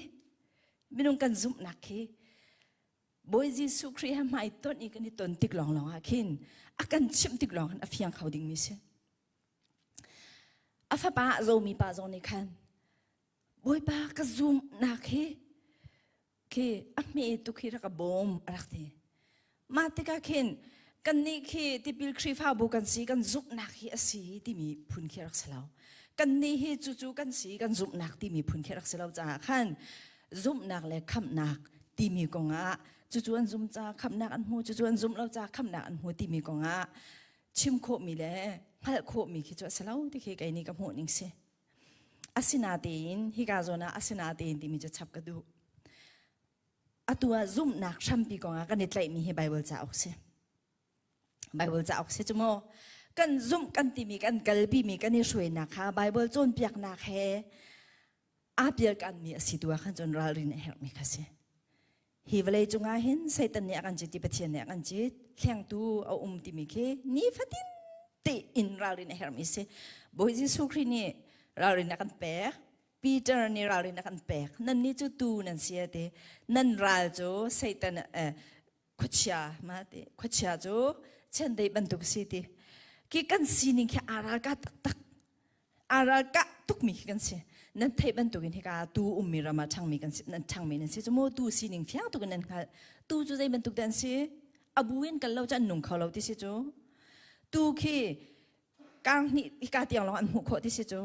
minung kan zumhnak khi Bawi Jesuh Khrih he hmai ton i kan i ton tik lawng lawng ah khin a kan chimh tik lawng khan a fiang kho dingmi si. A fapa a zomi pa zong nih khan Bawipa ka zumhnak hi khi a hme tuk hi rak ka bawm a rak ti. Mah tikah khin kannih khi tipil Khrihfabu kan si kan zumhnak hi a si timi phun khi rak si lo. Kannih hi cucu kan si kan zumhnak timi phun khi rak si lo caah khan zumhnak le khamhnak timi kongah cucu an zum ca khamhnak an hmu cucu an zumh lo ca khamhnak an hmu timi kongah chim khawhmi le hngalh khawhmi khi cu a si lo ti khi kei nih ka hmuh ning si. Asinatein hika zawn ah asinatein timi cu chap ka duh. Atu ah zumhnak hrampi kongah kan i tlaihmi hi Bible cauk si. Bible cauk si cu mu. Kan zumh kan timi kan kalpimi kan i hruainak kha Bible cawnpiaknak he aa pialkanmi a si tu ah khan cun ralrin a herhmi kha si. Hi vawlei cungah hin Satan nih a kan cit i Pathian nih a kan cit. Hlengtu a um timi khi nifatin tein ralrin a hermi si. Bawi Jesuh Khrih nih ralrin a kan pek. Peter nih ralrin a kan pek. Nan nih cu tu nan si a ti. Nan ral cu Satan eh, khuachia ma ti khuachia cu chiandeih bantuk si ti. Ki kan sining khi aa ralkah taktak. Aa ralkah tukmi khi kan si. Nan theih bantukin hika tu ummi ram ah ṭhangmi kan si, nan ṭhangmi nan si. Cu maw tu sining fiang tukin nan hngalh. Tu cu zei bantuk dah an si? A bu in kal lo cu an nung kho lo ti si cu. Tu khi kang hnih hika tiang lawng an hmuh khawh ti si cu.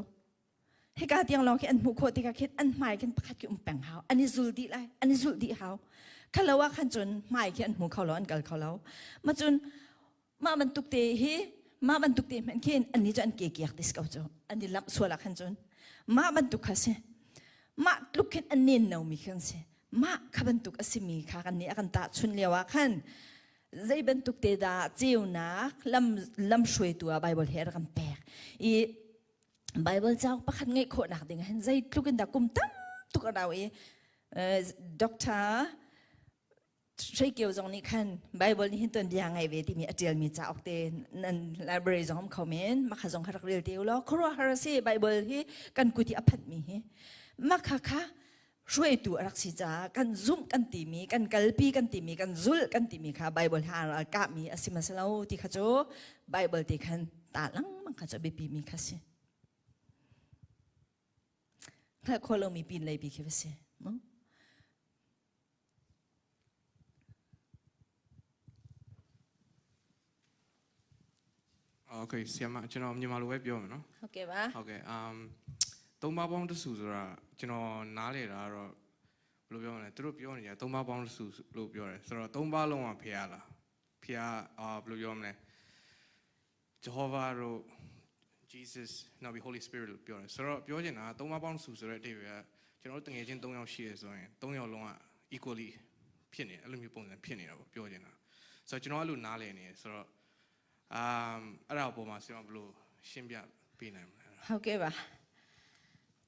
Hika tiang lawng khi an hmuh khawh tikah khin an hmai khin pakhat khi um peng hau. An i zul dih lai. An i zulh dih hau. Khalo ah khan cun hmai khi an hmu kho lo, an kal kho lo. Ma cun mah bantuk te hi mah bantuk te hmanh khin annih cu an ke kiak tis ko cu. An i lamh sual ah khan cun mah bantuk kha si. Mah tluk khin an nen nomi khan si. Mah kha bantuk a simi kha kan nih a kan tahchun lio ah khan zei bantuk te dah ceunak lam lamhruaitu ah Bible he a rak kan pek. I Bible cauk pakhat ngeih khawhnak ding hin zeitluk in dah kum tam tuk a rau i Doctor Hreikio zong nih khan Bible nih hin tuanbia ngei ve timi a ṭialmi cauk te nan library zong um kho men makha zong kha rak rel te u law khuaruahhar a si Bible hi kan kut i a phanhmi hi makha kha hruaitu a rak si caah kan zumh kan timi kan kalpi kan timi kan zulh kan timi kha Bible ha ral kahmi a si ma si lo ti kha cu Bible te khan ta lengmang kha cu a biapi mi kha si hngalh khawh lomi pin lei bi khi va si mu Okay ဆရာမကျွန်တော်မြန်မာလိုပဲပြောမယ်နော် ဟုတ်ကဲ့ပါ ဟုတ်ကဲ့ um သုံးပါးပေါင်းတဆူဆိုတာကျွန်တော်နားလေတာကတော့ဘယ်လိုပြောမလဲသူတို့ပြောနေကြသုံးပါးပေါင်းတဆူလို့ပြောတယ်ဆိုတော့သုံးပါးလုံးကဖះလားဖះအာဘယ်လိုပြောမလဲ Jehovah တို့ Jesus နောက်ပြီး Holy Spirit လို့ပြောတယ်ဆိုတော့ပြောချင်တာကသုံးပါးပေါင်းစုဆိုတဲ့အဓိပ္ပာယ်ကကျွန်တော်တို့တငယ်ချင်း၃ယောက်ရှိရဆိုရင်၃ယောက်လုံးက equally ဖြစ်နေအဲ့လိုမျိုးပုံစံဖြစ်နေတာပေါ့ပြောချင်တာဆိုတော့ကျွန်တော်အဲ့လိုနားလည်နေဆိုတော့အာအဲ့ဒါအပေါ်မှာဆရာမဘယ်လိုရှင်းပြပေးနိုင်မလဲ ဟုတ်ကဲ့ပါ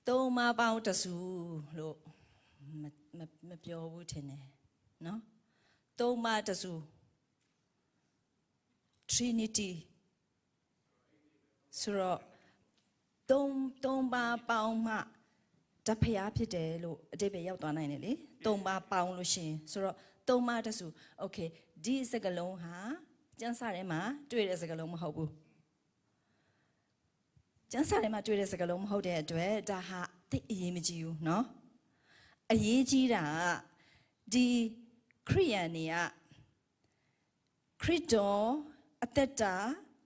သုံးပါးပေါင်းတစုလို့မမမပြောဘူးထင်တယ်နော်သုံးပါးတစု Trinity ဆိုတော့သုံးသုံးပါးပေါင်းမှတဖျားဖြစ်တယ်လို့အတိပ္ပယ်ရောက်သွားနိုင်တယ်လေသုံးပါးပေါင်းလို့ရှိရင်ဆိုတော့သုံးပါးတစု okay ဒီစကလုံးဟာကျန်းစာထဲမှာတွေ့တဲ့စကလုံးမဟုတ်ဘူးကျန်းစာထဲမှာတွေ့တဲ့စကလုံးမဟုတ်တဲ့အတွက်ဒါဟာသိအရေးမကြီးဘူးเนาะအရေးကြီးတာကဒီခရိယန်တွေက ခရစ်တော်အသက်တာ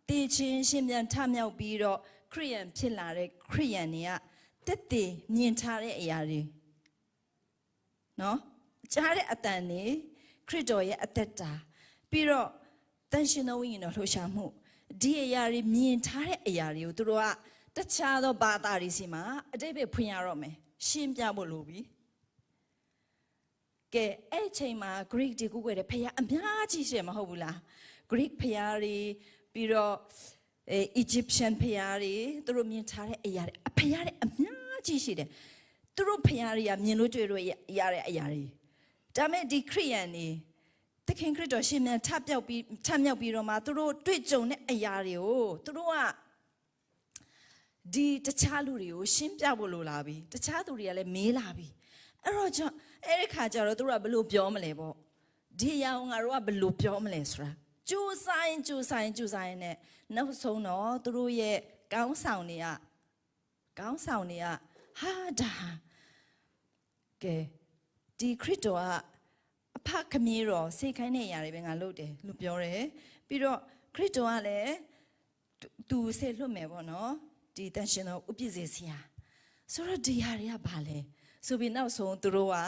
တည်ခြင်းရှင်ပြန်ထမြောက်ပြီးတော့ခရိယန်ဖြစ်လာတဲ့ခရိယန်တွေကတက်တည်မြင်ထားတဲ့အရာတွေနော်ကြားတဲ့အတန်တွေခရစ်တော်ရဲ့အသက်တာပြီးတော့တန်ရှင်သောဝိညာဉ်တော်လှူရှာမှုဒီအရာတွေမြင်ထားတဲ့အရာတွေကိုသူတို့ကတခြားသောဘာသာတွေစီမှာအတိတ်ပဲဖွင့်ရတော့မယ်ရှင်းပြဖို့လိုပြီ ကဲအဲ့အချိန်မှာ Greek တွေကိုကိုွယ်တဲ့ဖခင်အများကြီးရှိတယ်မဟုတ်ဘူးလား Greek ဖခင်တွေပြီးတော့အဲ Egyptian ဖခင်တွေသူတို့မြင်ထားတဲ့အရာတွေအဖခင်တွေအများကြီးရှိတယ်သူတို့ဖခင်တွေကမြင်လို့တွေ့လို့ရတဲ့အရာတွေဒါမဲ့ဒီခရိယန်တွေသခင်ခရစ်တော်ရှင်မြန်ထပြောက်ပြီးထမြောက်ပြီးတော့မှသူတို့တွေ့ကြုံတဲ့အရာတွေကိုသူတို့ကဒီတခြားလူတွေကိုရှင်းပြဖို့လိုလာပြီတခြားသူတွေကလည်းမေးလာပြီအဲ့တော့ကြောင့်အဲ့ဒီခါကျတော့သူတို့ကဘလို့ပြောမလဲပေါ့ဒီအရာကိုငါတို့ကဘလို့ပြောမလဲဆိုတာကြိုးစားရင်ကြိုးစားရင်ကြိုးစားရင်နဲ့နောက်ဆုံးတော့သူတို့ရဲ့ကောင်းဆောင်တွေကကောင်းဆောင်တွေကဟာဒါကဲဒီခရစ်တော်ကအဖခမည်းတော်စေခိုင်းတဲ့အရာတွေပဲငါလုပ်တယ်လို့ပြောတယ်ပြီးတော့ခရစ်တော်ကလည်း သူဆေလွတ်မယ်ပေါ့နော်ဒီတန်ရှင်တော်ဥပ္ပဇေဆရာဆိုတော့ဒီဟာတွေကဘာလဲဆိုပြီးနောက်ဆုံးသူတို့က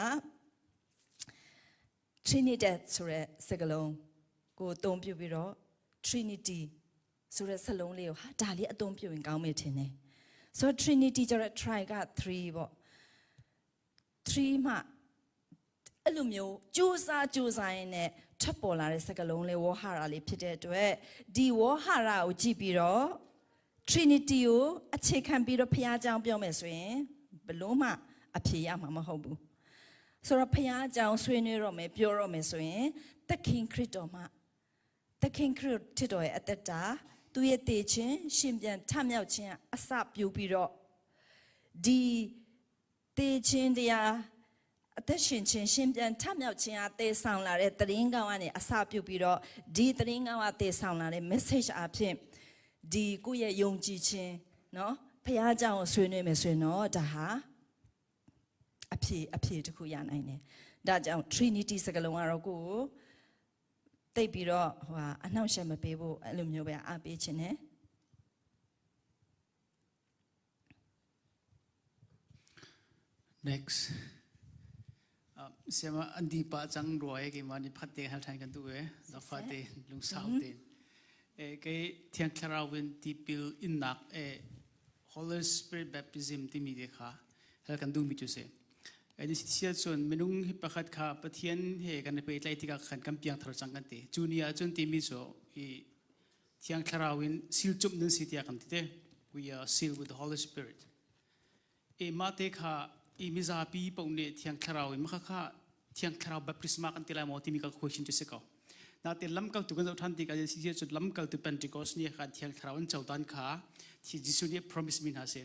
Trinity ဆိုတဲ့စကားလုံးကိုအသုံးပြုပြီးတော့ Trinity ဆိုတဲ့စလုံးလေးကိုဟာဒါလေးအသုံးပြုရင်ကောင်းမယ်ထင်တယ်ဆိုတော့ Trinity ကျတော့ tri က3ပေါ့3မှအဲ့လိုမျိုးစူးစမ်းစူးစမ်းရင်းနဲ့ထပ်ပေါ်လာတဲ့စကားလုံးလေးဝေါဟာရလေးဖြစ်တဲ့အတွက်ဒီဝေါဟာရကိုကြည့်ပြီးတော့ Trinity ကိုအခြေခံပြီးတော့ဘုရားအကြောင်းပြောမယ်ဆိုရင်ဘလို့မှအဖြေရမှာမဟုတ်ဘူးဆိုတော့ဘုရားအကြောင်းဆွေးနွေးတော့မယ်ပြောတော့မယ်ဆိုရင်သခင်ခရစ်တော်မှာသခင်ခရစ်တော်ရဲ့အသက်တာ သူရဲ့တေခြင်းရှင်ပြန်ထမြောက်ခြင်းအစပြိုးပြီးတော့ဒီတေခြင်းတရားအသက်ရှင်ခြင်းရှင်ပြန်ထမြောက်ခြင်းအသေးဆောင်လာတဲ့သတင်းကောင်းကနေအစပြုပြီးတော့ဒီသတင်းကောင်းအသေးဆောင်လာတဲ့ message အဖြစ်ဒီကိုယ့်ရဲ့ယုံကြည်ခြင်းနော်ဖခင်အကြောင်းကိုဆွေးနွေးမယ်ဆိုရင်တော့ဒါဟာအဖြေအဖြေတစ်ခုရနိုင်တယ်။ဒါကြောင့် Trinity စကားလုံးကတော့ကိုယ်ကိုတိတ်ပြီးတော့ဟိုဟာအနှောင့်အယှက်မပေးဖို့အဲ့လိုမျိုးပဲအားပေးခြင်းနဲ့ Next. Siama andi pa chang ruai ke mani phatte hal than kan tu e da fate lung sau te e ke thiang thlarau in tipil in nak e Holy Spirit baptism ti mi de kha hal kan du mi chu se e ni sia chun minung hi pakhat kha pathian he kan pe tlai tika khan kan piang thar chang kan te chu ni a chun ti mi so i thiang thlarau in sil chup nun si tia kan ti te we are sealed with the Holy Spirit E mah te kha i mizapi paoh nih Thiang Thlarau in mah kha Thiang Thlarau baptisma kan ti lai maw timi ka question cu si ko. Natin lamkaltu kan zoh ṭhan tikah si cu lamkaltu Pentecost ni khan Thiang Thlarau an cotan kha thi Jesuh nih promise mi hna si.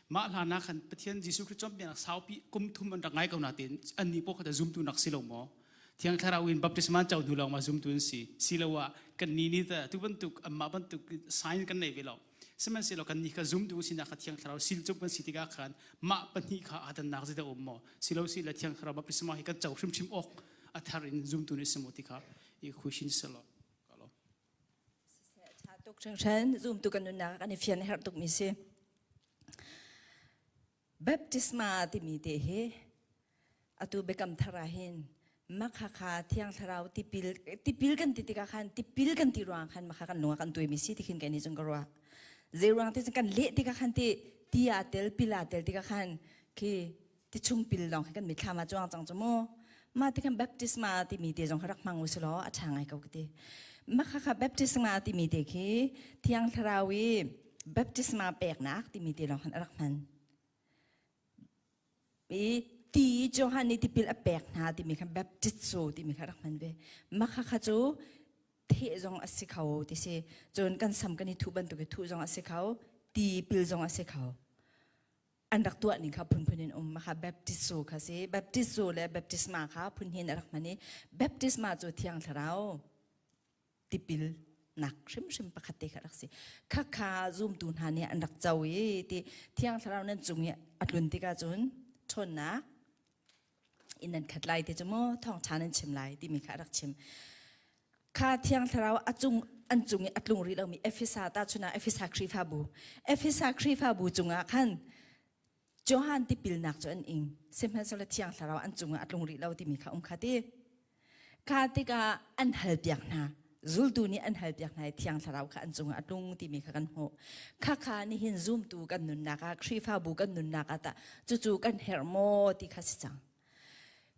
Mah hlan ah khan Pathian Jesuh Khrist cawnpiaknak saupi kum thum an rak ngai ko natin annih paoh kha zumtu nak si lo maw? Thiang Thlarau in baptisma co hnu lawng ma zumtu an si. Siloah kan ni ni ta tu bantuk amah bantuk sign kan nei ve lo. Sihmanhsehlaw kannih kha zumtu sinak kha Thiang Thlarau silcuk kan si tikah khan mah pahnih kha aa dannak zeidah um maw? Silo si le Thiang Thlarau baptisma hi kan co hrimhrim awk a thar in zumtu nih si maw ti kha i khuishin selaw. Tha tuk hringhran zumtu kan nunnak kan i fian herh tukmi si. Baptisma timi te hi atu biakam thar ah hin makhakha thiang thlarau tipil tipil kan ti tikah khan tipil kan ti ruang khan makha kan lung ah kan tuaimi si ti khin kai nih cun ka ruah zei ruang ti cun kan leh tikah khan ti ti aa tel pil aa tel tikah khan khi ti chung pil lawng khi kan mitthlam ah cuang cang cu mu mah ti khan baptisma timi te zong kha rak hmang u si law a ṭha ngai ko ka ti makhakha baptisma timi te khi thiang thlarau i baptisma peknak timi te lawng khan a rak hman i ti Johan nih tipil a pek hna timi kha baptizo timi kha rak hman ve makha kha cu theh zong a si kho ti si cun kan sam kan i thuh bantuk i thuh zong a si kho ti pil zong a si kho an rak tuah ning kha phunphun in um makha baptizo kha si baptizo le baptisma kha phun hin a rak hman i baptisma cu thiang thlarau tipil nak hrimhrim pakhat te kha rak si khakha zumtu hna nih an rak co i ti thiang thlarau nan cung i a tlun tikah cun ṭhawnnak in nan khat lai ti cu mu thawngṭha nan chim lai timi kha a rak chim kha thiang thlarau a cung an cung i a tlung rih lomi Efesa ta chunah Efesa Khrihfabu Efesa Khrihfabu cungah khan Johan tipilnak cu an ing sihmanhsehlaw thiang thlarau an cungah a tlung rih lo timi kha um kha ti kha tikah an halpiak hna zultu nih an halpiak hna i thiang thlarau kha an cungah a tlung timi kha kan hmuh khakha nihin zumtu kan nunnak ah Khrihfabu kan nunnak ah tah cucu kan herh maw ti kha si cang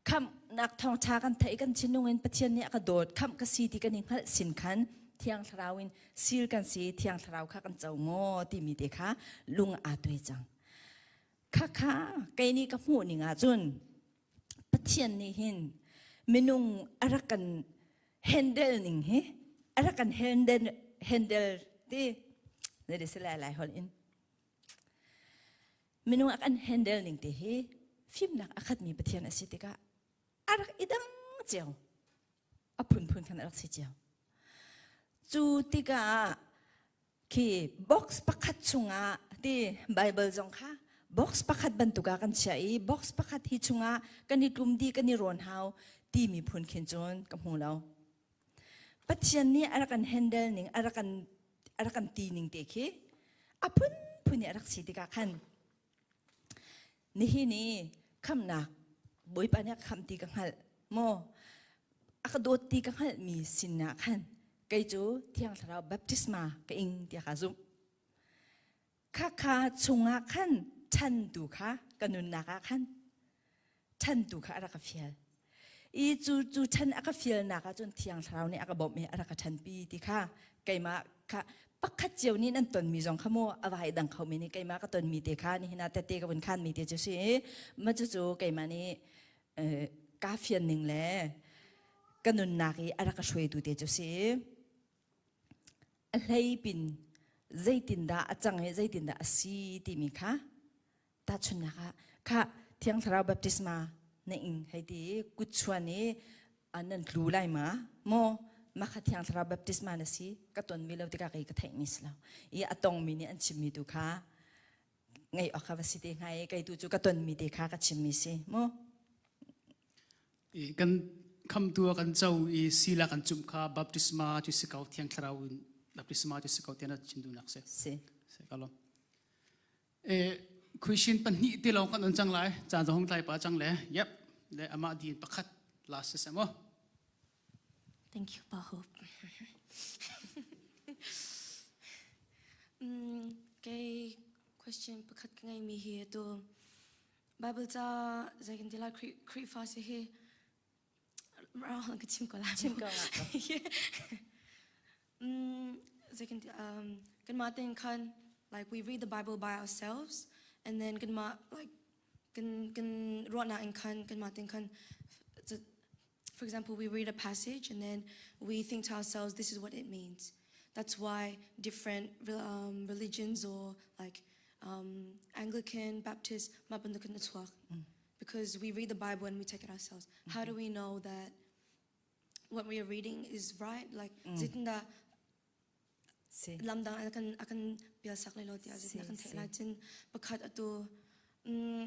khamhnak thawngṭha kan theih kan thinlung in Pathian nih a ka dawt khamh ka si ti kan i hngalh sin khan thiang thlarau in sil kan si thiang thlarau kha kan co maw timi te kha lung aa tuai cang khakha kei nih ka hmuh ning ahcun Pathian nih hin minung a rak kan handle ning hi a rak kan handle handle ti zei si lai lai holh in minung a kan handle ning te hi fimnak a khatmi Pathian a si tikah a rak i dang cio a phunphun khan a rak si cio cu tikah khi box pakhat chungah ti Bible zong kha box pakhat bantuk ah kan chiah i box pakhat hi chungah kan i tlum di kan i rawn hau timi phun khin cun ka hmu lo Pathian nih a rak kan handle ning a rak kan a rak kan ti ning te khi a phunphun i a rak si tikah khan nihin i khamnak Bawipa nih a khamh ti ka hngalh maw a ka dawt ti ka hngalhmi sinah khan kei cu Thiang Thlarau baptisma ka ing tiah ka zumh Khakha chungah khan ṭhantu kha ka nunnak ah khan ṭhantu kha a rak ka fial. I cu cu ṭhan a ka fialnak ah cun Thiang Thlarau nih a ka bawmh i a rak ka ṭhanpi ti kha keimah kha pakhat cio nih nan tonmi zong kha mu a vai dang kho mi nih keimah ka tonmi te kha nihin ah tette ka vun khanmi te cu si i ma cucu keimah nih kaa fian ning le ka nunnak i a rak ka hruaitu te cu si. A hlei pin. Zeitindah a cang i zeitindah a si timi kha tahchunhnak ah kha Thiang Thlarau baptisma na ing hei ti i kutchuan i nan tlu lai ma maw mah kha Thiang Thlarau baptisma na si ka ton mi lo tikah kei ka theih mi si lo i a tong mi nih an chimmi tu kha ngaih awk kha va si te hnga i kei tu cu ka ton mi te kha ka chimmi si mu Kan khamtu a kan co i sila kan cumh kha baptisma cu si ko Thiang Thlarau in baptisma cu si ko tiah na chim duhnak si. Si. Si ka lawm. E Christian pahnih te lawng kan on cang lai. Caan zong tlai pa cang le. Yep. Le amah din pakhat last si mo. Thank you, Pa Hope. mm, kay question pakhat ka ngai mi hi atu Bible ca zei kan ti lai Khrihfa si hi rang ka chim ko lai. Chim ko la. Mm, zei kan ti um kan mah tein khan like we read the Bible by ourselves and then kan mah like kan kan ruahnak in khan kan mah tein khan for example we read a passage and then we think to ourselves this is what it means that's why different um, religions or like um, Anglican, Baptist, mah bantuk in a chuak. Because we read the Bible and we take it ourselves. How do we know that what we are reading is right? Like, zeitindah Si. lamdang a kan a kan pialsak lai lo tiah zeitindah kan theih lai cun pakhat atu mm,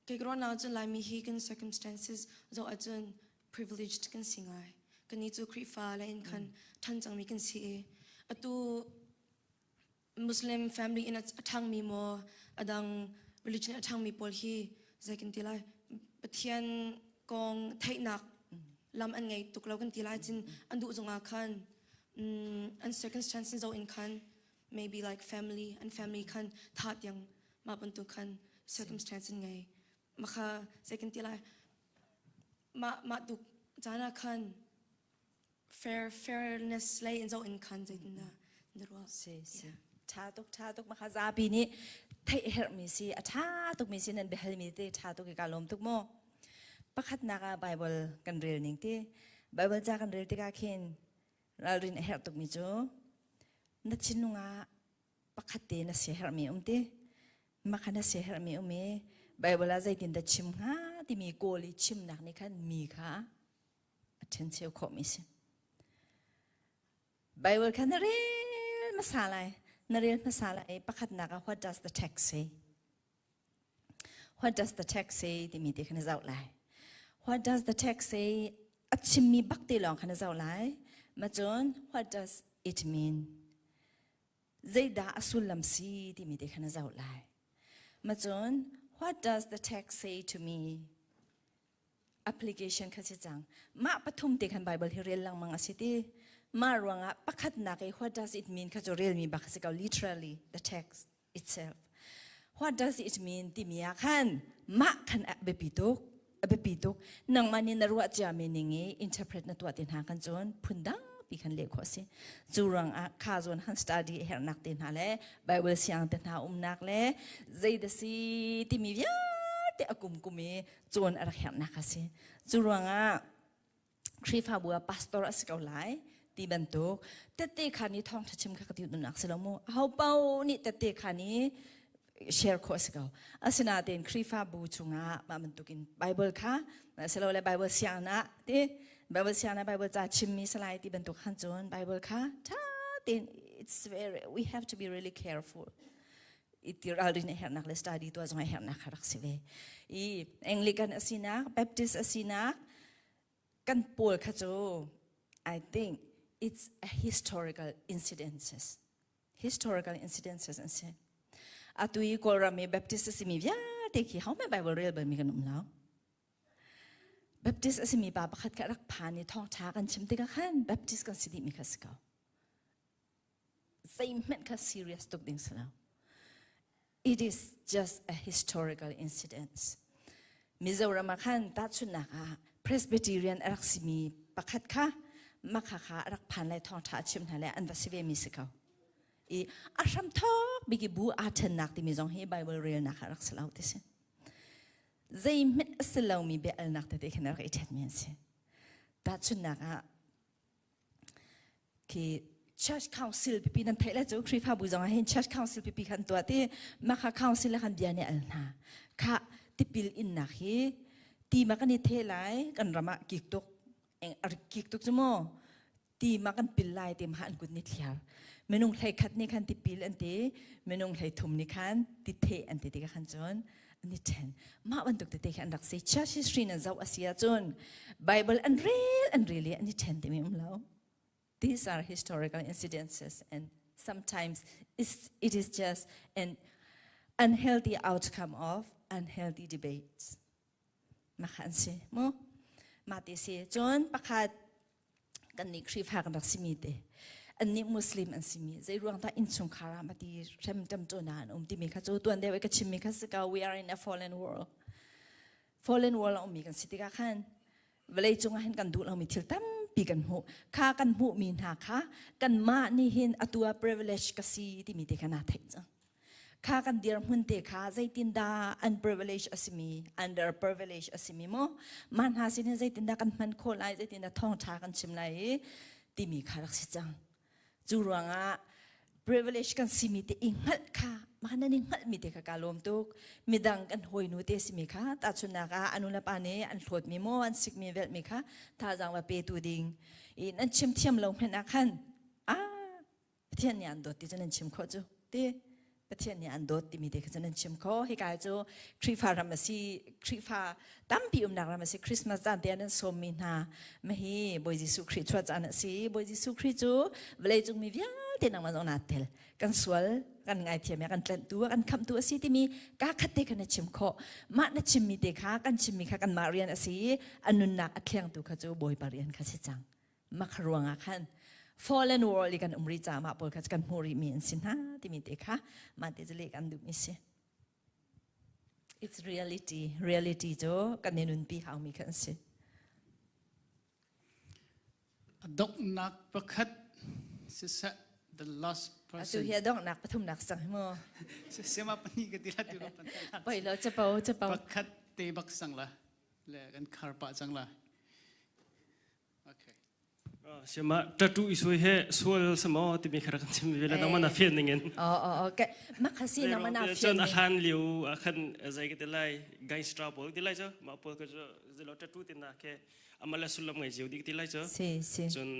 kei ka ruahnak cun Laimi hi kan circumstances zoh ahcun privileged kan si ngai. Kannih cu Khrihfa le in khan ṭhan cangmi kan si i atu Muslim family in a ṭhangmi maw a dang religion a ṭhangmi pawl hi zei kan ti lai Pathian kong theihnak lam an ngei tuk lo kan ti lai cun an duh zongah khan an circumstances zo in khan maybe like family an family khan tha tiang mah bantuk khan circumstance an ngei makha zei kan ti lai mah mah tuk caan ah khan fair fairness lei in zoh in khan zeitindah na ruah si si tha tuk tha tuk makha zapi nih theih herhmi si a tha tuk mi si nan biahal mi te tha tuk i ka lawm tuk mu pakhatnak ah bible kan rel ning ti bible ca kan rel tikah khin ralrin a herh tuk mi cu na thinlung ah pakhat te na si herhmi um ti makha na si herhmi um i bible ah zeitin dah chim hnga timi kawl i chimnak nih khan mi kha a ṭhencheu khawhmi si. Bible kha na rel hmasa lai. Na rel hmasa lai. Pakhatnak ah what does the text say? What does the text say timi te kha na zoh lai. What does the text say? A chimmi bak te lawng kha na zoh lai. Macun what does it mean? Zeidah a sullam si timi te kha na zoh lai. Macun what does the text say to me? application kha si cang mah pathum te khan bible hi rel lengmang a si ti mah ruangah pakhatnak i what does it mean kha cu relmi bak a si ko literally the text itself what does it mean timi ah khan mah khan a biapi tuk a biapi tuk nangmah nih na ruah ciami ning i interpret na tuah te hna kan cun phundang pi khan leh khawh si cu ruangah kha zawn han study hernak te hna le bible siang te hna umnak le zei da si timi vialte a kum kum i cawn a rak herhnak a si. Cu ruangah Khrihfabu ah pastor a si ko lai ti bantuk tette kha nih thawngṭha chim kha ka ti duhnak si lo mu. Aho paoh nih tette kha nih share khawh a si ko. Asinain Khrihfabu chungah mah bantukin Bible kha silole Bible sianginn ah ti Bible sianginn ah Bible ca chimmi salai ti bantuk khan cun Bible kha ṭha tein it's very we have to be really careful. I ralrin a herhnak le study tuah zong a herhnak kha rak si ve. I Anglican a sinak, Baptist a sinak, kan pawl kha cu I think it's a historical incidences. Historical incidences an si. Atu i Kawlram i Baptist a simi vialte khi ho Bible rel balmi kan um lo. Baptist a simi pa pakhat kha rak phan i thawngṭha kan chim tikah khan Baptist kan si dihmi kha si ko. Zeihmanh kha serious tuk ding si lo. It is just a historical incident. Mizoram ah khan tahchunhnak ah Presbyterian a rak simi pakhat kha makha kha a rak phan lai thawngṭha a chim hna le an va si ve mi si ko. I a hramthawk bik i bu aa ṭhennak timi zong hi Bible relnak ah rak si lo ti si. Zeihmanh a si lomi bia alnak tete khan a rak i ṭhenmi an si. Tahchunhnak ah khi Church Council pipi nan theih le cu Khrihfabu zong ah hin Church Council pipi khan tuah ti mah kha council le khan bia nih al hna kha tipil innak hi ti ma kan i the lai kan ram ah kik tuk kik tuk cu mu ti ma kan pil lai ti ma an kut ni thliar minung hlei khat nih khan tipil an ti minung hlei thum nih khan ti the an ti ti khan cun an i ṭhen mah bantuk tete khi an rak si church history nan zoh a si ahcun Bible an rel an rel i an i ṭhen timi um lo These are historical incidences and sometimes it's, it is just an unhealthy outcome of unhealthy debates. Mah an si mu. Mah ti si. Cun pakhat kan nih Khrihfa kan rak simi te an nih Muslim an simi zei ruang dah innchungkhar ah mati hrem tam tu na an um timi kha cu tuan deuh i ka chimmi kha si ko we are in a fallen world fallen world a ummi kan si tikah khan vawlei cungah hin kan duh lomi thil tampi kan hmuh kha kan hmuhmi hna kha kanmah nih hin atu ah privilege ka si timi te kha naa theih cang kha kan dirhmun te kha zeitindah an privilege a simi under privilege a simi maw mah hna sin hin zeitindah kan hman khawh lai zeitindah thawngṭha kan chim lai i timi kha rak si cang Cu ruangah privilege kan simi te i hngalh kha mah nan i hngalhmi te kha kaa lawm tuk. Midang kan hawinu te simi kha tahchunhnak ah anu le pa nih an hlawtmi maw an sikmi velhmi kha thazaang va petu ding i nan chim thiam lo hmanh ah khan ah Pathian nih an dawt ti cu nan chim khawh cu ti Pathian nih an dawt timi te kha cu nan chim kho. Hika cu Khrihfa ram a si, Khrihfa tampi umnak ram a si. Christmas caan te ah nan sawmmi hna mahi Bawi Jesuh Khrih chuah caan a si. Bawi Jesuh Khrih cu vawleicung mi vialte nangmah zong naa tel. Kan sual, kan ngaithiam i kan tlanhtu, kan khamhtu a si timi kaa khat te kha na chim khawh. Mah na chimmi te kha kan chimmi kha kanmah rian a si i a nunnak a thlengtu kha cu Bawipa rian kha si cang. Mah ruangah khan fallen world i kan um rih caah mah pawl kha kan hmuh rihmi an si hna timi te kha mah te cu leh kan duhmi si. It's reality. Reality cu kan i nunpi haumi kha an si. Donghnak pakhat siseh the last person. Atu hi a donghnak pathumnak sang hi mu. Sema pahnih ka ti la tu ka pan. Poi lo capo capo. Pakhat te bak sang la. Le kan khar pah cang la. Okay. Siama tattoo isui he sual samo timi khara kan chim ve la nangman na fian ning in. Oh oh okay. Makhasi nangman na fian. Cun a hlan liu a khan zai ke te lai gangster pawl ti lai cho ma pawl ko cho zelo tattoo tin na ke amala sullam ngai jiu dik ti lai cho. Si si. Cun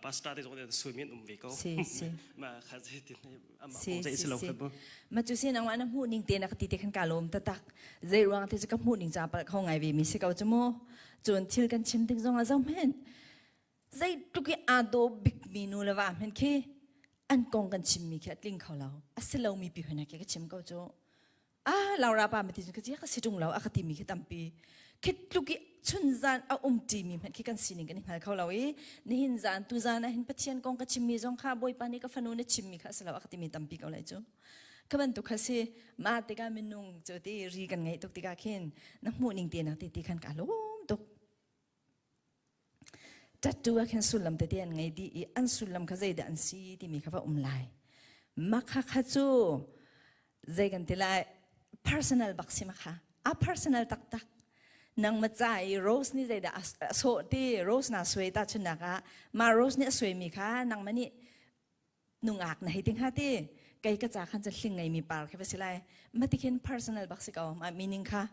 pastor te zong te suimin um ve ko. Si si. Ma kha zai tin ama kong zai silo kha bu. Ma chu si nangman na hmu ning te na ka ti te khan ka lom ta tak. Zei ruang te chu ka hmu ning cha pal kho ngai ve mi si ko chu mu. Cun thil kan chim tik zong ah zohhmanh zeitluk i aa daw bikmi nu le va hmanh khi an kong kan chimmi khi a tling kho lo. A si lomi pi hoi khi ka chim ko cu. Ah, Laura pa mati cun ka cia ka si ṭung lo a ka timi khi tampi. Khi tluk i chun zan a um ṭimi hmanh khi kan sining kan i hngal kho lo i nihin zan tu zan ah hin Pathian kong ka chimmi zong kha Bawipa nih ka fanu na chimmi kha a si lo a ka timi tampi ko lai cu. Kha bantuk kha si mah tikah minung cu ti ri kan ngeih tuk tikah khin na hmuh ning te nak ti ti khan ka lawm tuk. Tattoo ah khin sullam tete an ngei dih i an sullam kha zeidah an si timi kha va um lai. Makha kha cu zei kan ti lai personal bak si makha. A personal taktak. Nang ma ca i rose nih zeidah a sawh ti rose na suai ta chunnak ah ma rose nih a suaimi kha nangmah nih nungak na hei ti hnga ti kei ka ca khan cun hling ngeimi par khi va si lai ma ti khin personal bak si ko ma meaning kha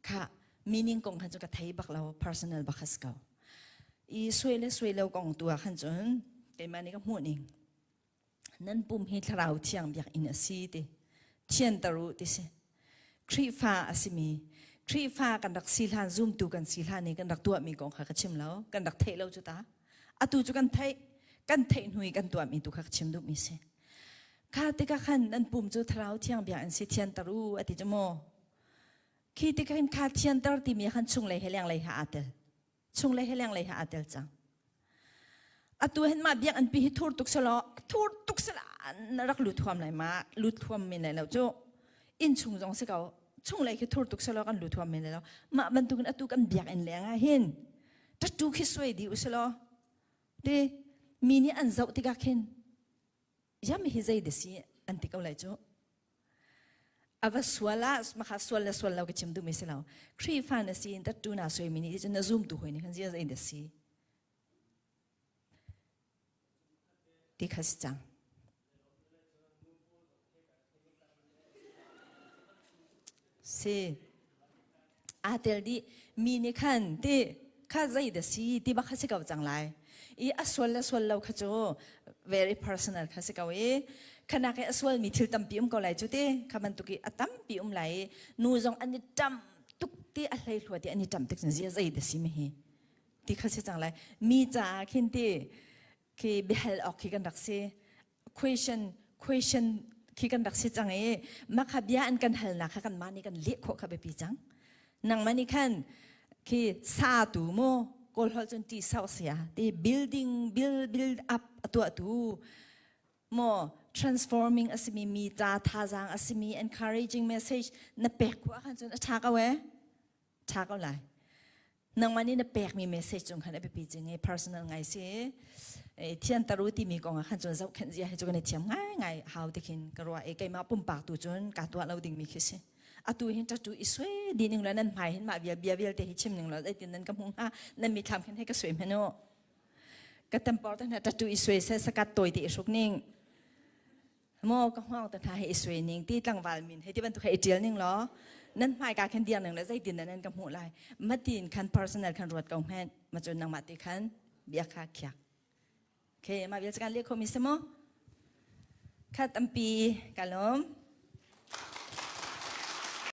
kha meaning kong khan cu ka thei bak lo personal bak kha si ko i suai le suai lo kong tu ah khan cun keimah nih ka hmuh ning nan pum hi thlarau thiang biakinn a si ti thianter u ti si Khrihfa a simi Khrihfa kan rak si hlan zumtu kan si hlan i kan rak tuahmi kong kha ka chim lo kan rak theih lo cu ta atu cu kan theih kan theih hnu i kan tuahmi tu kha ka chim duhmi si kha tikah khan nan pum cu thlarau thiang bia an si thianter u a ti cu maw khi tikah khin kha thianter timi khan chunglei he lenglei he aa tel chunglei he lenglei he aa tel cang atu hin mah biakinn pi hi thur tuk selaw thur tuk sela na rak lut huam lai ma lut huam men lai lo cu inn chung zong si ko chunglei khi thur tuk selaw kan lut huam men lai lo mah bantukin atu kan biakinn leng ah hin tattoo khi suai dih uselaw ti mi nih an zoh tikah khin yam hi zei de si an ti ko lai cu a va sual ah makha sual le sual lo ka chim duhmi si lo Khrihfa na si in tattoo na suaimi nih cun na zumtu hoi nih khan zia zei de si. Ti kha si cang. Si. Aa tel dih mi nih khan ti kha zei dah si ti bak kha si ko cang lai. I a sual le sual lo kha cu very personal kha si ko i khanak i a sual mi thil tampi um ko lai cu ti kha bantuk i a tampi um lai i nu zong an i ṭam tuk ti a hlei hlua ti an i ṭam tik cun zia zei dah si mi hi ti kha si cang lai. Mi caah khin ti khi biahal awk khi kan rak si. Question question khi kan rak si cang i makha bia an kan halnak kha kanmah nih kan leh khawh kha biapi cang. Nangmah nih khan khi sa tu mu kawl holh cun ti sau sia ti building build build up a tuah tu mo transforming asimi mi ca thazaang asimi encouraging message na pek khua khan cun a tha ko e tha ko lai. Nangmah nih na pekmi message cung khan a biapi cing i personal ngai si. Thian taru timi kong ah khan cun zohkhenh zia hi cu kan i thiam ngai ngai hau ti khin ka ruah i keimah pumpak tu cun ka tuah lo dingmi khi si. Atu hin tattoo i sui di ning lo nan hmai hin mah bia bia vialte hi chim ning lo zeitin nan ka hmuh hnga nan mithlam khin hei ka sui hmanh u. Ka tempor te hna tattoo i sui se sakat tawi te i hruk ning. Maw ka hngawng te hna he i sui ning ti tlangval min he ti bantuk he i ṭial ning law nan hmaika khan dir ning le zeitin dah nan ka hmuh lai matin khan personal khan ruat ko hmenh ma cun nangmah ti khan bia kha khiak okay mah vial kan leh khomi si maw kha tampi ka lawm.